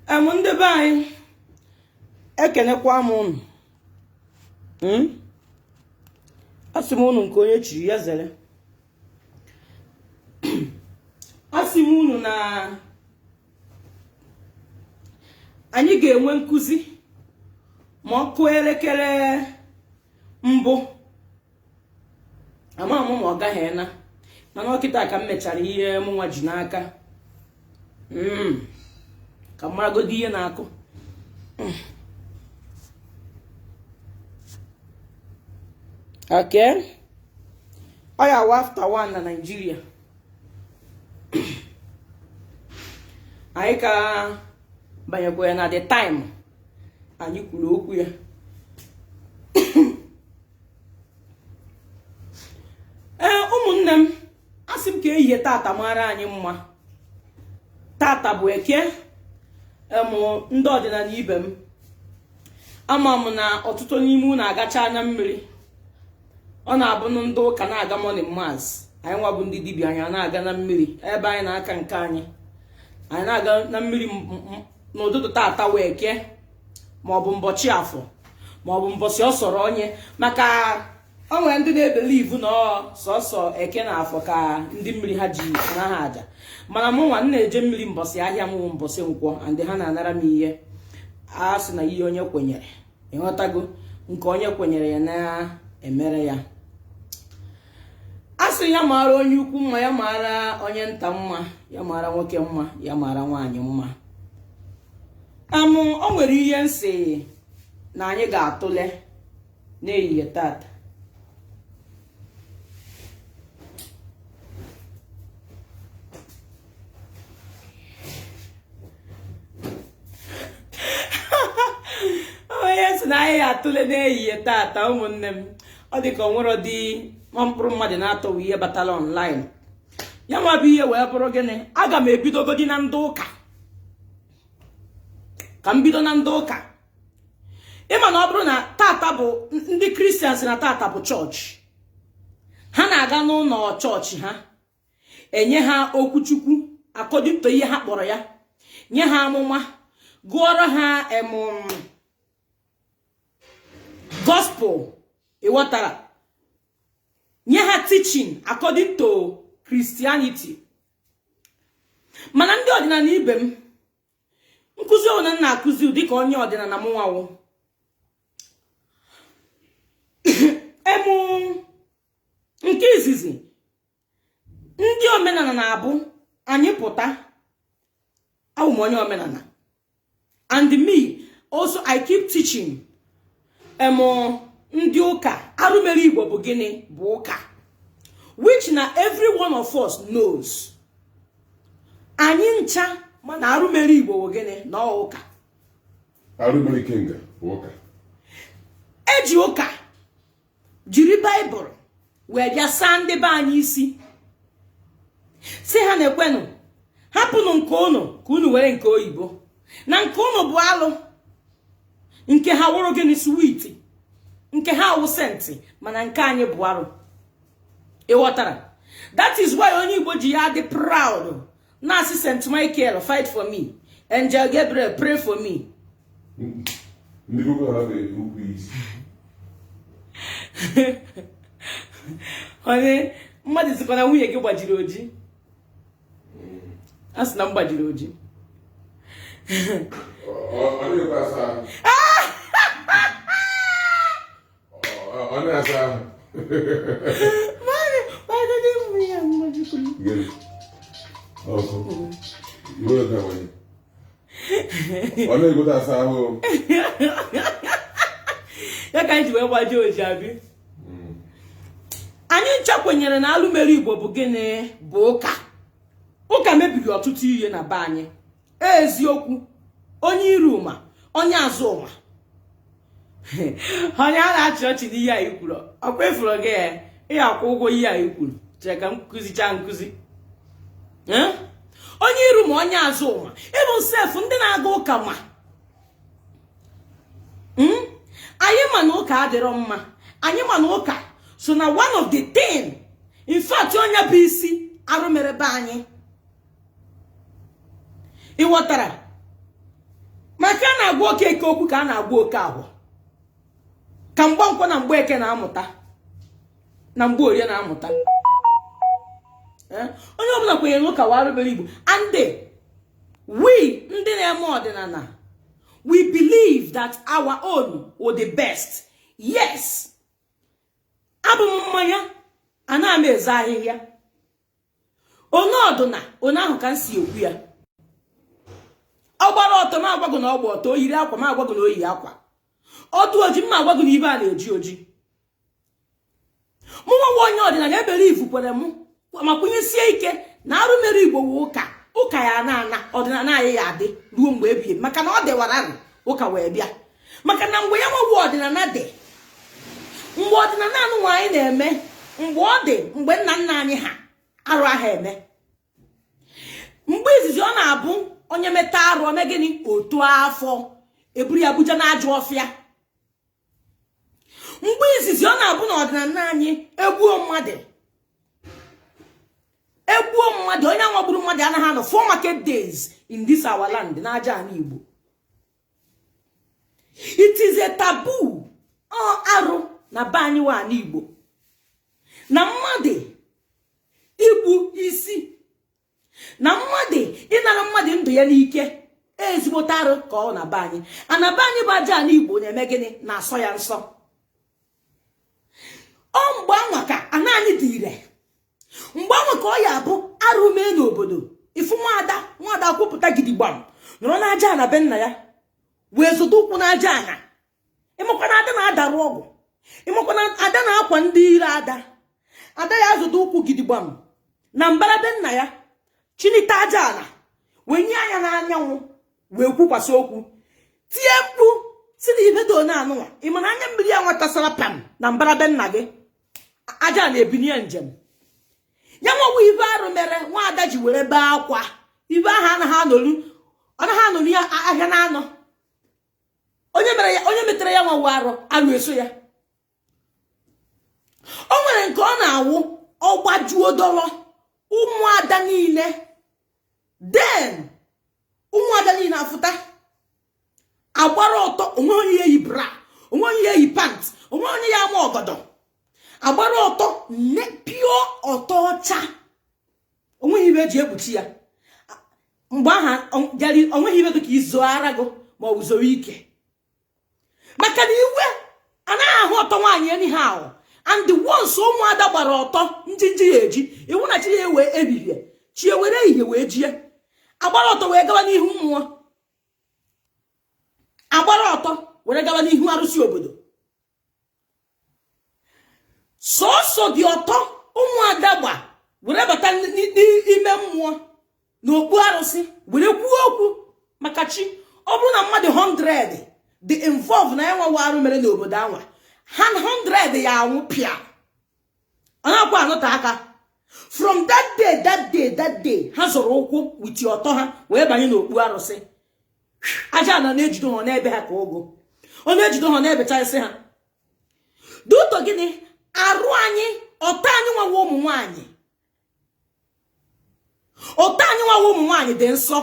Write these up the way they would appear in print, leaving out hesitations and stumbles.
Em, ndị be anyị, ekenekwa m unu. Asị m unu nke onye chiri ya zere. Asị m unu na anyị ga-enwe nkụzi ma ọ kụọ elekere mbụ. Ama m ma ọ gaghị ena, mana ọ kịta ka m mechara ihe mụnwa ji n'aka. Ka m maragodi ihe na-akụ. Okay, ọ ya wụ after one na Nigeria. Anyị ka banyekwara na the time anyị kwuru okwu ya. Ee, ụmụnne m, asị m ka ehihie tata mara anyị mma. Tata bụ Eke. Em, ndị ọdịnala ibe m, ama m na ọtụtụ n'ime unu agacha anya mmiri. Ọ na-abụ ndị ụka na-aga morning mass, anyị nwa bụ ndị dibịa, anyị na-aga na mmiri ebe anyị na-aka nke anyị. Anyị na-aga na mmiri n'ụtụtụ tata wụ Eke, maọbụ mbọchị Afọ, maọbụ mbọchị ọ sọrọ onye, maka o nwere ndị na-ebelieve na ọ sọsọ Eke na Afọ ka ndị mmiri ha ji ana ha aja. Mana mụ nwa m na-eje mmiri mbọsị ahịa m, wụ mbọsị Nkwọ, and ha na-anara m ihe. A sị na ihe onye kwenyere, ịghọtago, nke onye kwenyere ya na-emere ya. A sị ya mara onye ukwu mma, ya mara onye nta mma, ya mara nwoke mma, ya mara nwaanyị mma. Amụ, o nwere ihe m sị na anyị ga-atụle n'ehihie tata. Onye sị na anyị ga-atụle n'ehihie tata, ụmụnne m, ọ dị ka o nwere dị mkpụrụ mmadụ na-atọwa ihe batara online. Ya nwa bụ ihe wee bụrụ gịnị? Aga m ebidogodi na ndị ụka. Ka m bido na ndị ụka. Ịma na ọ bụrụ na tata bụ ndị Christians, na tata bụ chọọchị, ha na-aga n'ụlọ chọọchị, ha enye ha okwuchukwu according to ihe ha kpọrọ ya, nye ha amụma, gụọrọ ha em gospel, ịghọtara, nye ha teaching according to Christianity. Mana ndị ọdịnala ibe m, nkụzi ọbụla m na-akụzi dịka onye ọdịnala m nwawo emu nke izizi, ndị omenala na-abụ anyị pụta. Awụ m onye omenala, and me also, I keep teaching em ndị ụka arụmere Igbo bụ gịnị? Bụ ụka, which na every one of us knows. Anyị ncha mana arụmere Igbo bụ gịnị? Na ụka. Arụmere ikenga bụ ụka. Eji ụka jiri Baịbụl wee bịa saa ndị be anyị isi, si ha na-ekwenụ hapụnụ nke unu ka unu were nke oyibo, na nke unu bụ alụ, nke ha wụrụ gịnị? Sweet. Nke ha wụ saint, mana nke anyị bụ arụ. Ịghọtara? That is why onye Igbo ji ya dị proud na-asị, "St Michael, fight for me. Angel Gabriel, pray for me." Ndị Boko Haram na-ekwu isi. Onye mmadụ sịkwa na nwunye gị gbajiri oji, a sị na m gbajiri oji. Ọ na-ekwe asa ahụ. Ọ na-asa ahụ. Gịnị? Ọkụ. Iwe ka nwanyị. Ọ na-egote asa ahụ. Ya ka anyị ji wee gbajie oji abi. Anyị ncha kwenyere na alụmere Igbo bụ gịnị? Bụ ụka. Ụka mebiri ọtụtụ ihe na be anyị. Eziokwu, onye iru ma onye azụ ụma, onye a na-achị ọchị n'ihe anyị kwuru, ọkwa efuru gị ị akwụ ụgwọ ihe anyị kwuru. Chere ka m kụzicha nkụzi. Onye iru ma onye azụ ụma, ịbụ sef ndị na-aga ụka, ma anyị ma na ụka adịrọ mma. Anyị ma na ụka So na one of the thing, in fact, onye bụ isi arụ mere be anyị, ị ghọtara? Maka a na-agwa oke eke okwu ka a na-agwa oke agwọ, ka mgbankwọ na mgbe eke na-amụta na mgbe orie na-amụta. Onye ọbụla kwenyere n'ụka wa arụ mere Igbo. And we ndị na-eme ọdịnala, we believe that our own were the best. Yes, abụ m mmanya ana m eze ahịhịa onye ọdụna onye ahụ ka m si ekwu ya. Ọ gbara ọtọ, m agwago na ọ gba ọtọ. O yiri akwa, m agwago na o yi akwa. Ọdụ oji, m agwago na ibe a na-eji oji. Mụ nwa onye ọdịnala ebere ifu kwere m ma kwụnyesie ike na arụ mere Igbo wụ ụka. Ụka ya na ana ọdịnala anyị ya adị ruo mgbe ebighị, maka na ọ dịwararị ụka wee bịa. Maka na mgbe ya nwewu ọdịnala dị, mgbe ọdịnala anụnwa anyị na-eme, mgbe ọ dị, mgbe nna nna anyị ha arụ aha eme, mgbe izizi ọ na-abụ onye meta arụ, ome gịnị? Otu afọ eburu ya buja na ajọ ọfịa. Mgbe izizi ọ na-abụ na ọdịnala anyị, egbuo mmadụ, egbuo mmadụ, onye anwa gburu mmadụ anaghị anọ 4 market days in this our land, n'aja ala Igbo. It is a taboo, ọ arụ na be anyị wa ala Igbo na mmadụ igbu isi, na mmadụ ịnara mmadụ ndụ ya n'ike. Ezigbote arụ ka ọ na be anyị. Ana be anyị bụ aja ala Igbo na-eme gịnị? Na-asọ ya nsọ. Ọ mgbe anwa ka ana anyị dị ire, mgbe anwa ka ọ ya abụ arụ mee n'obodo, ifu nwaada, nwaada kwupụta gidigbam, nọrọ n'aja ana be nna ya wee zụta ụkwụ n'aja ana. Ịmakwa na ada na-adarụ ọgwụ, ịmakwa na ada na-akwa ndị ire. Ada, ada ya zụta ụkwụ gidigbam na mbara be nna ya, chinite aja ala wee nye anya n'anyanwụ, wee kwukwasị okwu, tie mkpu si na ibe do na anụnwa. Ị ma na anya mmiri ya nwatasara pam na mbara be nna gị, aja na-ebinye njem ya. Nwawa ibe arụ mere nwaada ji were bee akwa, ibe ahụ anaghị anọru, ọ naghị anọru ya ahịa na anọ. Onye mere ya, onye metere ya nwawa arụ, arụ eso ya. O nwere nke ọ na-awụ ọgbajuo dọrọ ụmụada niile, then ụmụada niile afụta agbara ọtọ. Onwe onye ya eyi bra, onwe onye ya eyi pant, onwe onye ya ama ọgọdọ, agbara ọtọ ne pure ọtọ ọcha. Onweghị ibe eji ekpuchi ya mgbe aha. Onweghị ibe dị ka izo ara gụ ma ọ bụ zoro ike, maka na iwe anaghị ahụ ọtọ nwaanyị anyhow. And the ones ụmụada gbara ọtọ, njinji ya eji iwu na chi ya ewe ebibie, chi ewere ehihie wee jie, agbara ọtọ wee gawa n'ihu mmụọ, agbara ọtọ were gawa n'ihu arụsị obodo. Sọsọ dị ọtọ ụmụada gba were bata n'ime mmụọ na okpu arụsị were kwuo okwu maka chi. Ọ bụrụ na mmadụ 100 dị involve na ya nwawa arụ mere n'obodo anwa, ha 100 ya anwụ pịa. Ọ na-akwa anọte aka. From that day, that day, that day, ha zọrọ ụkwụ with ọtọ ha wee banye n'okpu arụsị, aja na na-ejide ha n'ebe ha ka ụgụ ọ na-ejide ha, na-ebechasị ha duto. Gịnị arụ anyị? Ọtọ anyị nwawa ụmụ nwanyị, ọtọ anyị nwawa ụmụ nwanyị dị nsọ.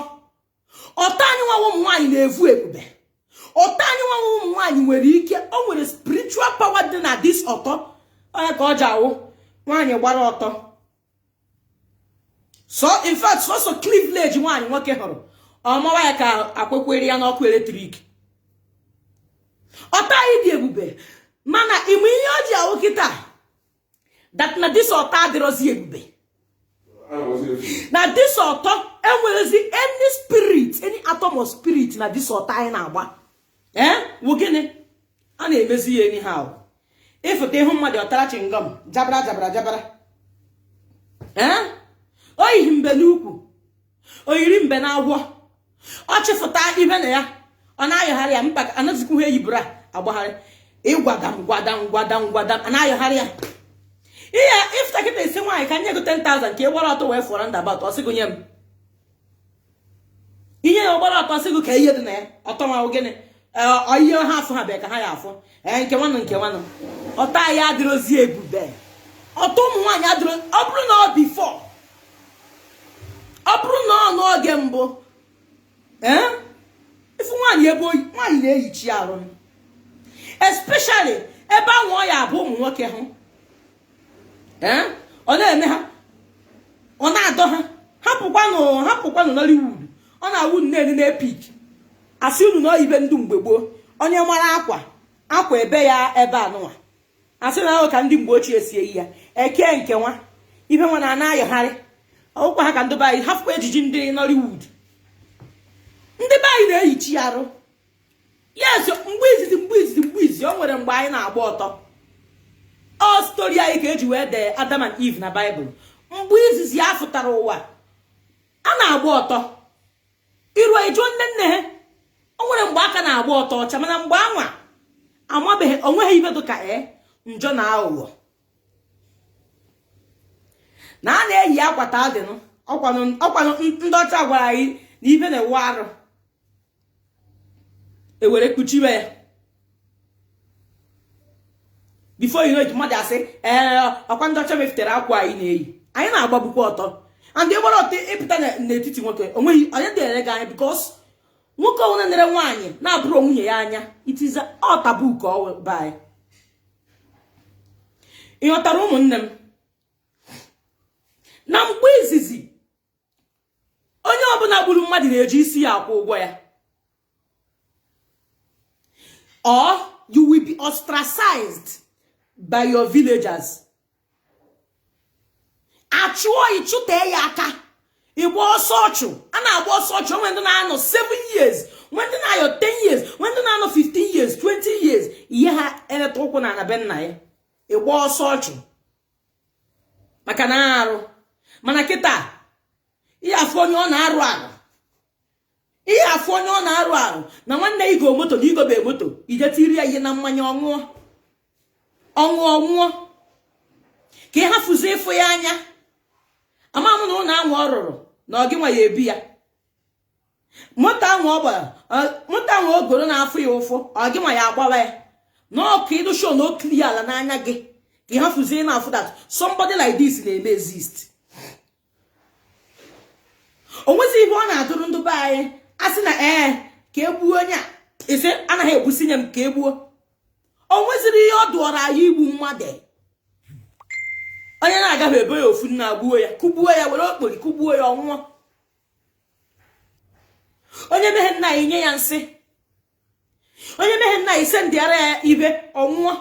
Ọtọ anyị nwawa ụmụ nwanyị na-evu ebube. Ọtọ anyị nwawa ụmụ nwanyị nwere ike, o nwere spiritual power dị na this ọtọ. Onye ka ọ ji awụ nwaanyị gbara ọtọ so, in fact, sọsọ cleavage nwaanyị nwoke hụrụ, ọmawa ya ka akwekwere ya n'ọkụ eletrik. Ọtọ anyị dị ebube, mana ịmụ ihe o ji awụ kịta that na this ọtọ adịrọzi ebube, na this ọtọ enwerezi any spirit, any atom of spirit na this ọtọ anyị na-agba. Ee, wụ gịnị a na-emezi ya anyhow? Ịfụta ịhụ mmadụ ọtara chewing gum, jabara jabara jabara. Ee, o yihi mbe n'ukwu, o yiri mbe na agwọ. Ọ chịfụta ibe na ya, ọ na-ayọgharị ya mkpa. Anazikwu ha eyi bra agbagharị ịgwadam gwadam gwadam gwadam, a na-ayọgharị ya ihe. Ịfụta kịta, isi nwaanyị ka nye ego 10,000 ka ị gbara ọtọ wee fụọrọ ndabat, ọ sịgụ nye m ihe ya. Ọgbara ọtọ, sịgụ ka ihe dị na ya ọtọ. Ma gịnị? Ihe ha afụ ha bịa ka ha ya afụ. Ee, nke nwanụ, nke nwanụ, ọtọ anyị adịrọzi ebube. Ọtọ ụmụ nwaanyị adịrọ. Ọ bụrụ na ọ before, ọ bụrụ na ọ n'oge mbụ, ee, ifu nwaanyị ebe oyi, nwaanyị na-eyichi arụ, especially ebe ahụ ọ ya abụ ụmụ nwoke hụ, ee, ọ na-eme ha, ọ na-adọ ha. Hapụkwanụ, hapụkwanụ Nollywood. Ọ na-awụ nnedi na epic asị unu na oyibe ndị mgbe gboo. Onye mara akwa akwa ebe ya ebe anụnwa, asị na ahụ ka ndị mgbe ochie si eyi ya. Eke nke nwa ibe nwa na ana-ayọgharị ọgwụkwa ha ka ndị be anyị hafụkwa ejiji ndị Nollywood. Ndị be anyị na-eyichi arụ. Yes, mgbe izizi, mgbe izizi, mgbe izizi, o nwere mgbe anyị na-agba ọtọ. Ọ story anyị ka eji wee dee Adam and Eve na Baịbụl. Mgbe izizi a fụtara ụwa, a na-agba ọtọ. Iru ejuo nne nne ha, o nwere mgbe aka na-agba ọtọ ọcha, mana mgbe anwa amabeghị, onweghị ibe dịka e njọ na aghụghọ na a na-eyi akwa ta adịnụ. Ọkwanụ ndị ọcha gwara anyị na ibe na-ewu arụ, ewere kpuchiwe ya. Before you know it, mmadụ asị, ee, ọkwa ndị ọcha mefụtara akwa anyị na-eyi. Anyị na-agbabukwa ọtọ, and ịgbara ọtọ ịpụta n'etiti nwoke, onweghị onye dịrị gị anya, because nwoke ọbụla nere nwaanyị na-abụrụ nwunye ya anya, it is ọ taboo ka ọ be anyị. Ị ghọtara, ụmụnne m? Na mgbe izizi, onye ọbụla gburu mmadụ na-eji isi ya akwụ ụgwọ ya, or you will be ostracized by your villagers. Achụọ ịchụtee ya aka, ịgba ọsọ ọchụ. A na-agba ọsọ ọchụ. Onwe ndị na-anọ 7 years, nwe ndị na-ayọ 10 years, nwe ndị na-anọ 15 years, 20 years, ihe ha eleta ụkwụ na ana be nna ya. Ịgba ọsọ ọchụ maka na arụ. Mana kịta, ihe afụ onye ọ na-arụ arụ, ihe afụ onye ọ na-arụ arụ na nwanne igo moto na igobe moto, ije tiri ya ihe na mmanya, ọṅụọ ọṅụọ nwụọ, ka ị hafụzi ịfụ ya anya. Ama m na ụlọ ahụ ọ rụrụ na ọ gị nwa ya ebi ya, moto ahụ ọ gbara, moto ahụ o goro na-afụ ya ụfụ, ọ gị nwa ya agbawa ya n'ọkụ ịdụsho na okili ala n'anya gị, ka ị hafụzie na-afụ that somebody like this na-eme exist. O nwezi ihe ọ na-atụrụ ndị be anyị a sị na ee, ka e gbuo onye a, ise anaghị egbusi nye m ka e gbuo. O nweziri ihe ọ dụọrọ anyị igbu mmadụ. Onye na-agaghị ebo ya ofu nna, gbuo ya, kụgbuo ya, were okpori kụgbuo ya, ọnwụọ. Onye meghe nna anyị, nye ya nsị. Onye meghe nna anyị, sendịara ya ibe, ọnwụọ.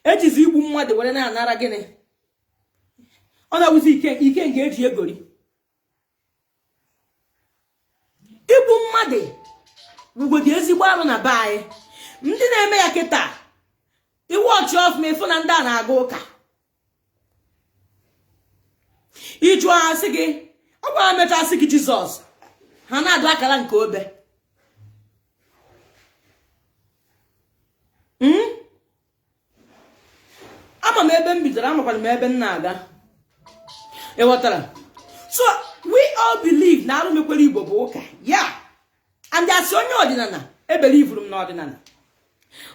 Ejizi igbu mmadụ were na-anara gịnị? Ọ na-awụzi ike ike nke eji egori igbu mmadụ wugodi ezigbo arụ na be anyị. Ndị na-eme ya kịta, iwu ọchị ọfụma, ịfụ na ndị a na-aga ụka. Ịjụ asị gị, ọ gwara mechaa asị gị Jizọs, ha na-adụ akara nke obe. Ama m ebe m bidoro, amakwana m ebe m na-aga. Ị ghọtara? So we all believe na arụ mekwere Igbo bụ ụka ya, and asị onye ọdịnala ebelivuru m n'ọdịnala.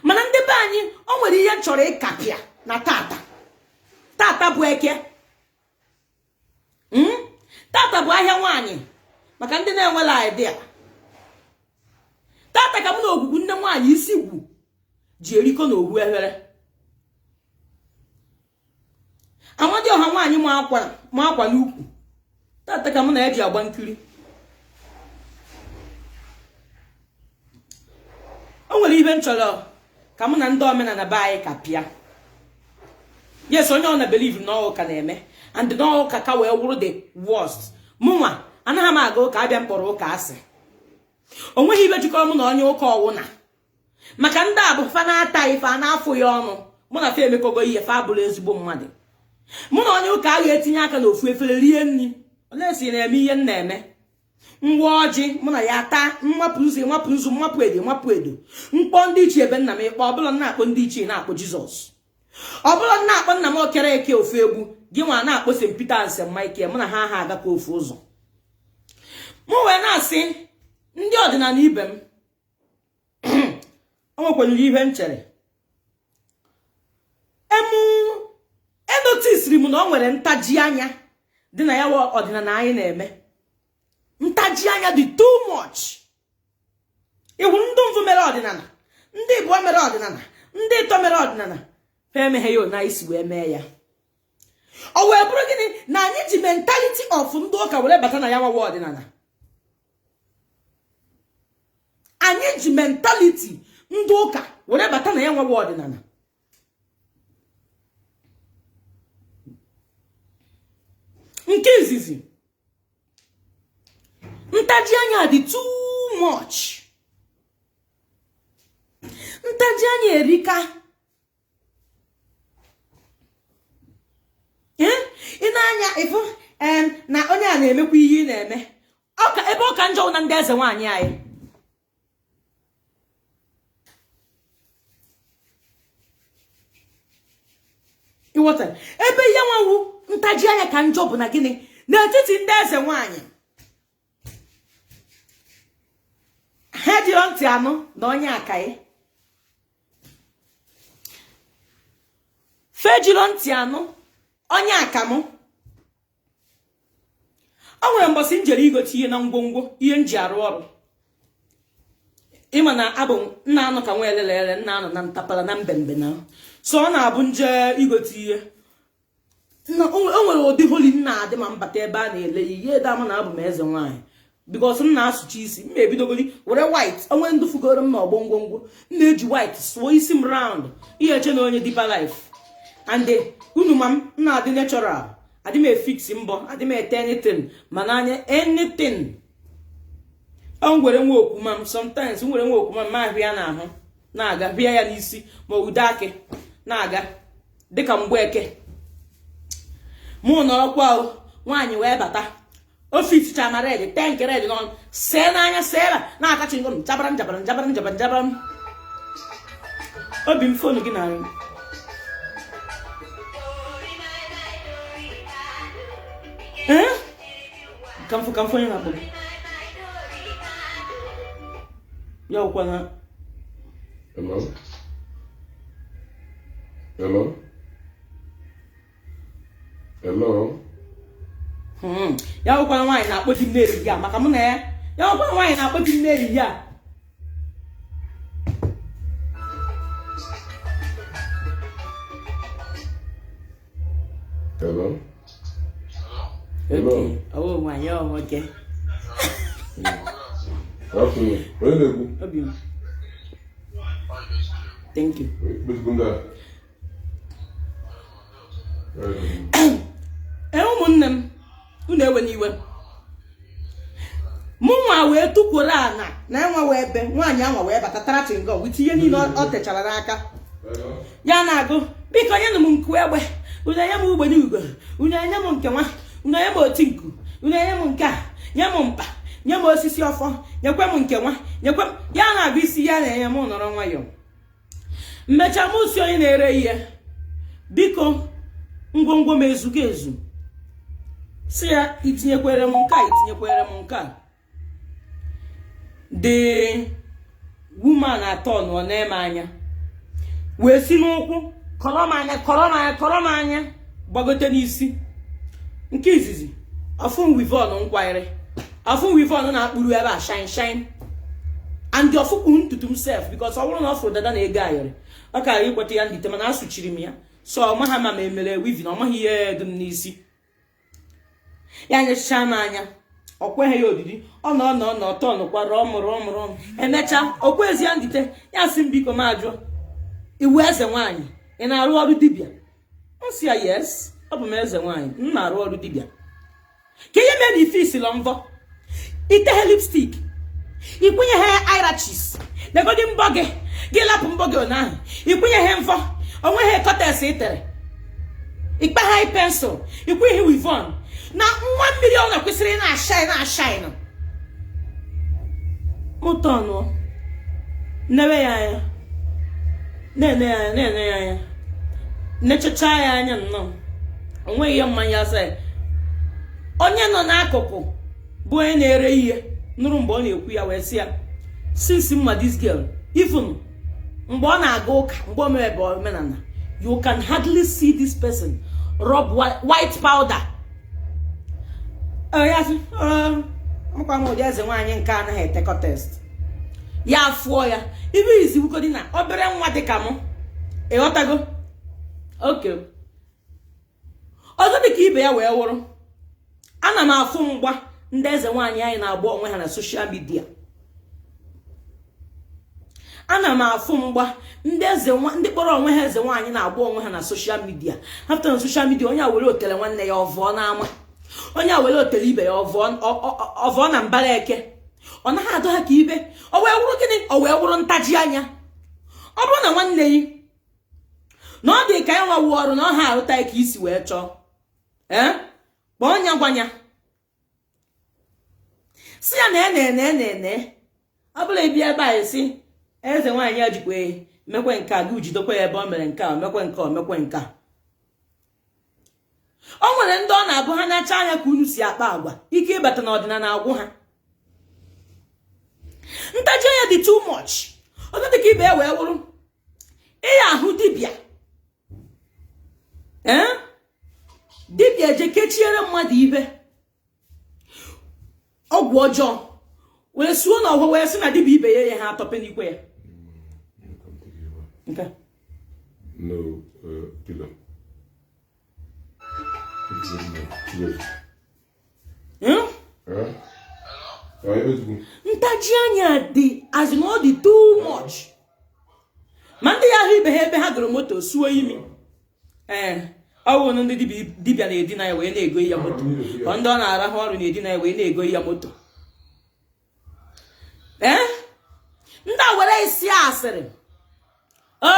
Mana ndị be anyị, o nwere ihe m chọrọ ịkapịa na tata. Tata bụ Eke. Tata bụ ahịa nwaanyị, maka ndị na-enwela idea. Tata ka mụ na ogwugwu nne nwaanyị isi gwu ji erikọ na owu efere Amadioha nwaanyị ma akwa, ma akwa n'ukwu. Tata ka mụ na ya ji agba nkiri. O nwere ihe m chọrọ ka mụ na ndị omenala be anyị ka pịa. Yes, onye ọ na believe na ụka na-eme and na ụka ka wee wụrụ the worst. Mụnwa anaghị m aga ụka, abịa mkpọrọ ụka asị. O nweghị ibe jikọrọ mụ na onye ụka ọwụna, maka ndị a bụ fa na-ata ife a na-afụ ya ọnụ. Mụ na fa emekọgo ihe, fa bụrụ ezigbo mmadụ. Mụ na onye ụka agha etinye aka n'ofu efere rie nri. Olee si na-eme ihe m na-eme ngwa ọjị, mụ na ya taa, mmapụ nzu, mmapụ nzu, mmapụ edo, mmapụ edo, mkpọ ndị ichie ebe nna m. Ịkpọ ọbụla na-akpọ ndị ichie, na-akpọ Jizọs, ọbụla na-akpọ nna m okere eke ofu egbu gị nwa na-akpọ St. Peter and St. Michael, mụ na ha ha agakọ ofu ụzọ. Mụ wee na-asị ndị ọdịnala ibe m, o nwekwanyere ihe m chere. Emu enotisiri m na o nwere ntaji anya dị na ya ọdịnala anyị na-eme. Ntaji anya dị too much. Iwu ndị mvụ mere ọdịnala, ndị ịbụọ mere ọdịnala, ndị ịtọ mere ọdịnala, ha emeghe ya ona isi wee mee ya. Ọ wee bụrụ gịnị na anyị ji mentality of ndị ụka were bata na ya nwawa ọdịnala. Anyị ji mentality ndị ụka were bata na ya nwawa ọdịnala. Nke izizi, ntaji anya dị too much. Ntaji anya erika. Ị na-anya ịfụ na onye a na-emekwa ihe ị na-eme. Ebe ọ ka njọ na ndị eze nwaanyị anyị. Ịghọta ebe ihe nwawu ntaji anya ka njọ bụ na gịnị n'etiti ndị eze nwaanyị. Ha jiri ntị anụ na onye akaị. Fejiro ntị anụ onye akamụ. O nwere mbọsị m jere igote ihe na ngwongwo ihe m ji arụ ọrụ. Ịma na abụ nna anụ ka nwa elele nna anụ na ntapara na mbembe na so ọ na-abụ nje igote ihe. O nwere ụdị holi nna adị ma mbata ebe a na-ele ihe ede ama na abụ m eze nwaanyị. Because m na-asụcha isi m ebidogori were white onwe ndụ fugoro m n'ọgbọ ngwongwo m na-eji white sụọ isi m round ihe eche na onye deeper life. And unu ma m na-adị natural, adị m efix mbọ, adị m ete anything mana anya anything. Ọ nwere nwa okwuma m sometimes nwere nwa okwuma m ma ahụ ya n'ahụ na-aga bịa ya n'isi ma ude akị na-aga dịka mgbeke. Mụ nọrọkwa nwaanyị wee bata ofisi chama red tank red n'ọnụ see n'anya see ebe na-akachi ngom jabara jabara jabara jabara jabara. Obi m fonu gị na-arụ. Kamfu onye na-akpọ gị. Ya ọkwa na. Hello? Hello? Hello? Ya ọkwa nwaanyị na-akpọ di m n'ehihie a maka mụ na ya. Ya ọkwa nwaanyị na-akpọ di m n'ehihie a. Hello? Hello? Oh, nwaanyị ọ nwoke. Afternoon. Onye na-ekwu? Obi m. Thank you. Ụmụnne m, unu ewe n'iwe. Mụ nwa wee tukwuru ana na enwe wee ebe nwaanyị anwa wee bata tara chingo wit ihe niile ọ techara n'aka. Ya na-agụ biko nyenụ m nku egbe, unu enye m ugbene ugo, unu enye m nke nwa, unu enye m oti nku, unu enye m nke a, nye m mkpa, nye m osisi ọfọ, nyekwe m nke nwa, nyekwe m. Ya na-agụ isi ya na-enye m nọrọ nwayọọ. Mmecha m si onye na-ere ihe, biko ngwongwo m ezugo ezu. Si ya itinyekwere m nke a, itinyekwere m nke a. The woman atọ nọ na-eme anya wee si n'ụkwụ kọrọ m anya kọrọ m anya kọrọ m anya gbagote n'isi. Nke izizi ọfụ wivon nkwanyere ọfụ wivon na-akpụrụ ebe a shine shine and ọfụkwu ntutu m sef because ọ bụrụ na ọ fụrụ dada na ego ayọrị ọ kara ikweta ya ndite mana asụchiri m ya so ọ maghị ma m emere wivin, ọ maghị ihe dị m n'isi. Ya nyechicha m anya ọ kweghị ya odidi ọ nọ nọ nọ tọnụkwa rọọ m rọọ m rọọ m. Emechaa o kwezi ya ndite ya sị m biko m ajụọ iwu eze nwaanyị ị na-arụ ọrụ dibịa? M sị ya yes, ọ bụ m eze nwaanyị, m na-arụ ọrụ dibịa. Ka ihe mere na ife isila mvọ iteghe lipstick ikwunyeghị eyelashes legodi mbọ gị gị lapụ mbọ gị ụnyaahụ ikwunyeghị mvọ onweghị kọtes itere ikpaghaghị pensụl ikwunyeghị wivon na nwa mmiri ọ na-kwesịrị na-ashine na-ashine. Mụtọnụ nnewe ya anya na-ene ya anya na-ene ya anya nechacha ya anya nnọọ onweghị ihe mmanya asa ya. Onye nọ n'akụkụ Bụ onye na-ere ihe nụrụ mgbe ọ na-ekwu ya wee sị ya, since m ma this girl, even mgbe ọ na-aga ụka, mgbe o mere omenala, you can hardly see this person rub white powder. Ya sị, amakwa m ụdị eze nwaanyị nke anaghị etekọ test ya fụọ ya ibe izi wukodi na obere nwa dịka m. Ịghọtago? Okay, ọzọ dịka ibe ya wee wụrụ, ana m afụ mgba ndị eze nwaanyị anyị na-agba onwe ha na social media. Ana m afụ mgba ndị eze, ndị kpọrọ onwe ha eze nwaanyị na-agba onwe ha na social media. After na social media, onye a were otele nwanne ya ọvụọ n'ama, onye a were otele ibe ya ọvụọ na mbara eke. Ọ naghị adọ ha ka ibe. Ọ wee wụrụ gịnị? Ọ wee wụrụ ntaji anya. Ọ bụrụ na nwanne yi na ọ dị ka ya nwa wu ọrụ na ọ ha arụta ka isi wee chọọ, ee, kpọọ nya, gwanya si ya na ene ene ene ene. Ọ bụla ịbịa ebe a esi eze nwaanyị ya jikwa mekwe nke a, gị jidekwa ya ebe ọ mere nke a, mekwe nke a, mekwe nke a. O nwere ndị ọ na-abụ ha na-acha anya ka unu si akpa agwa, ike ịbata n'ọdịnala agwụ ha. Ntaji anya dị too much. Ọzọ dị ka ibe ya wee wụrụ, ịya ahụ dibịa, ee, dibịa eje kechiere mmadụ ibe ọgwụ ọjọọ wee suo n'ọhụ, wee sị na dibịa ibe ya ya ha atọpe n'ikwe ya nke. No, pillow. Hmm? Eh? Ntaji anya dị, as in, ọ dị too much. Ma ndị ya ahụ ibe ha ebe ha gụrụ moto suo imi, ee, ọ wụ ndị dibịa na-edina ya wee na-ego ya moto, ọ ndị ọ na-arahụ ọrụ na-edina ya wee na-ego ya moto. Ee, ndị a were isi asịrị o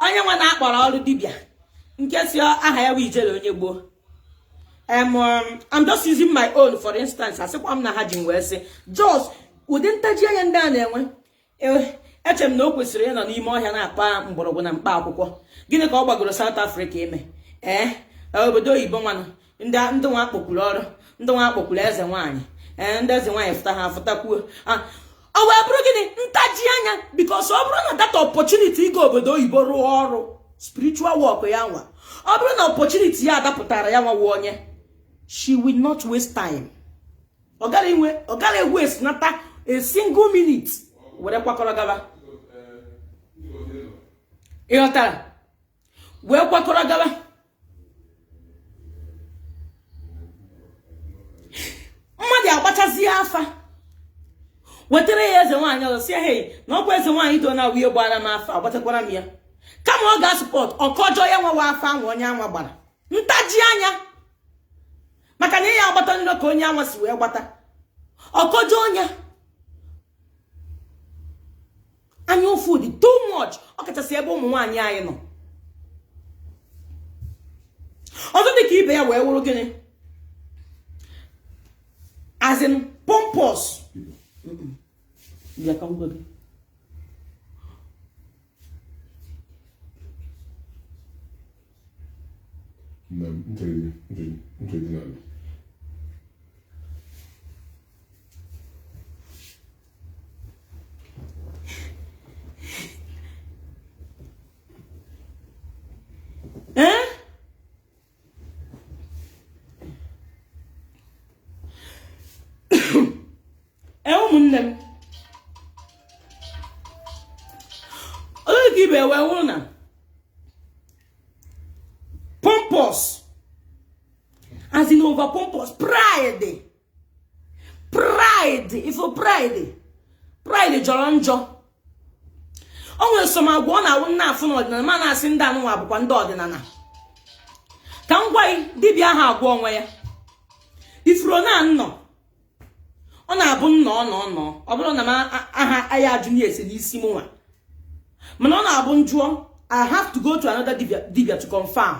onye nwa na-akpọrọ ọrụ dibịa nke si aha ya bụ Ijele onye gboo. I'm just using my own for instance. Asịkwa m na ha ji m wee sị just ụdị ntaji anya ndị a na-enwe. Eche m na o kwesịrị ịnọ n'ime ọhịa na-akpa mgbọrọgwụ na mkpa akwụkwọ. Gịnị ka ọ gbagoro South Africa ime? Ee, obodo oyibo nwanụ, ndị nwa akpọkwuru ọrụ, ndị nwa akpọkwuru eze nwaanyị, ee, ndị eze nwaanyị fụta ha afụtakwuo. Ọ wee bụrụ gịnị? Ntaji anya. Because ọ bụrụ na that opportunity ịga obodo oyibo rụọ ọrụ spiritual work ya nwa, ọ bụrụ na opportunity ya adapụtara ya nwa onye, she will not waste time. Ọ gara waste nata a single minute were kwakọrọ gaba. Ịghọtara? Wee kwakọrọ gaba. Mmadụ agbachazie afa wetara ya eze nwaanyị ọzọ, si ya, hei, na ọkwa eze nwaanyị do na wuye gbara m afa, agbatakwara m ya. Kama ọ ga-asupport ọkọjọ ya nwawa afa ahụ onye anwa gbara. Ntaji anya, maka na ya agbata nrọ ka onye anwa si wee gbata, ọkọjọ onye. Anya ụfụ dị too much, ọkachasị ebe ụmụ nwaanyị anyị nọ. Ọzọ dị ka ibe ya wee wụrụ gịnị? As in pompous. Bịa ka m gwa gị. Na ntụrụ n'ala. Ee, ee, ụmụnne m, onye ka ibe wee wụrụ na pompous, as in over pompous, pride, pride, ifo pride, pride jọrọ njọ. O nwere nsomagwa ọ na-awụ nna afụ n'ọdịnala, ma na-asị ndị anụnwa bụkwa ndị ọdịnala. Ka m gwa gị, dibịa ahụ agwa onwe ya ifuru na nnọ ọ na-abụ nnọ ọ nọ nọ. Ọ bụrụ na m aha aya ajụ na ese n'isi m nwa, mana ọ na-abụ njụọ, I have to go to another dibia to confirm.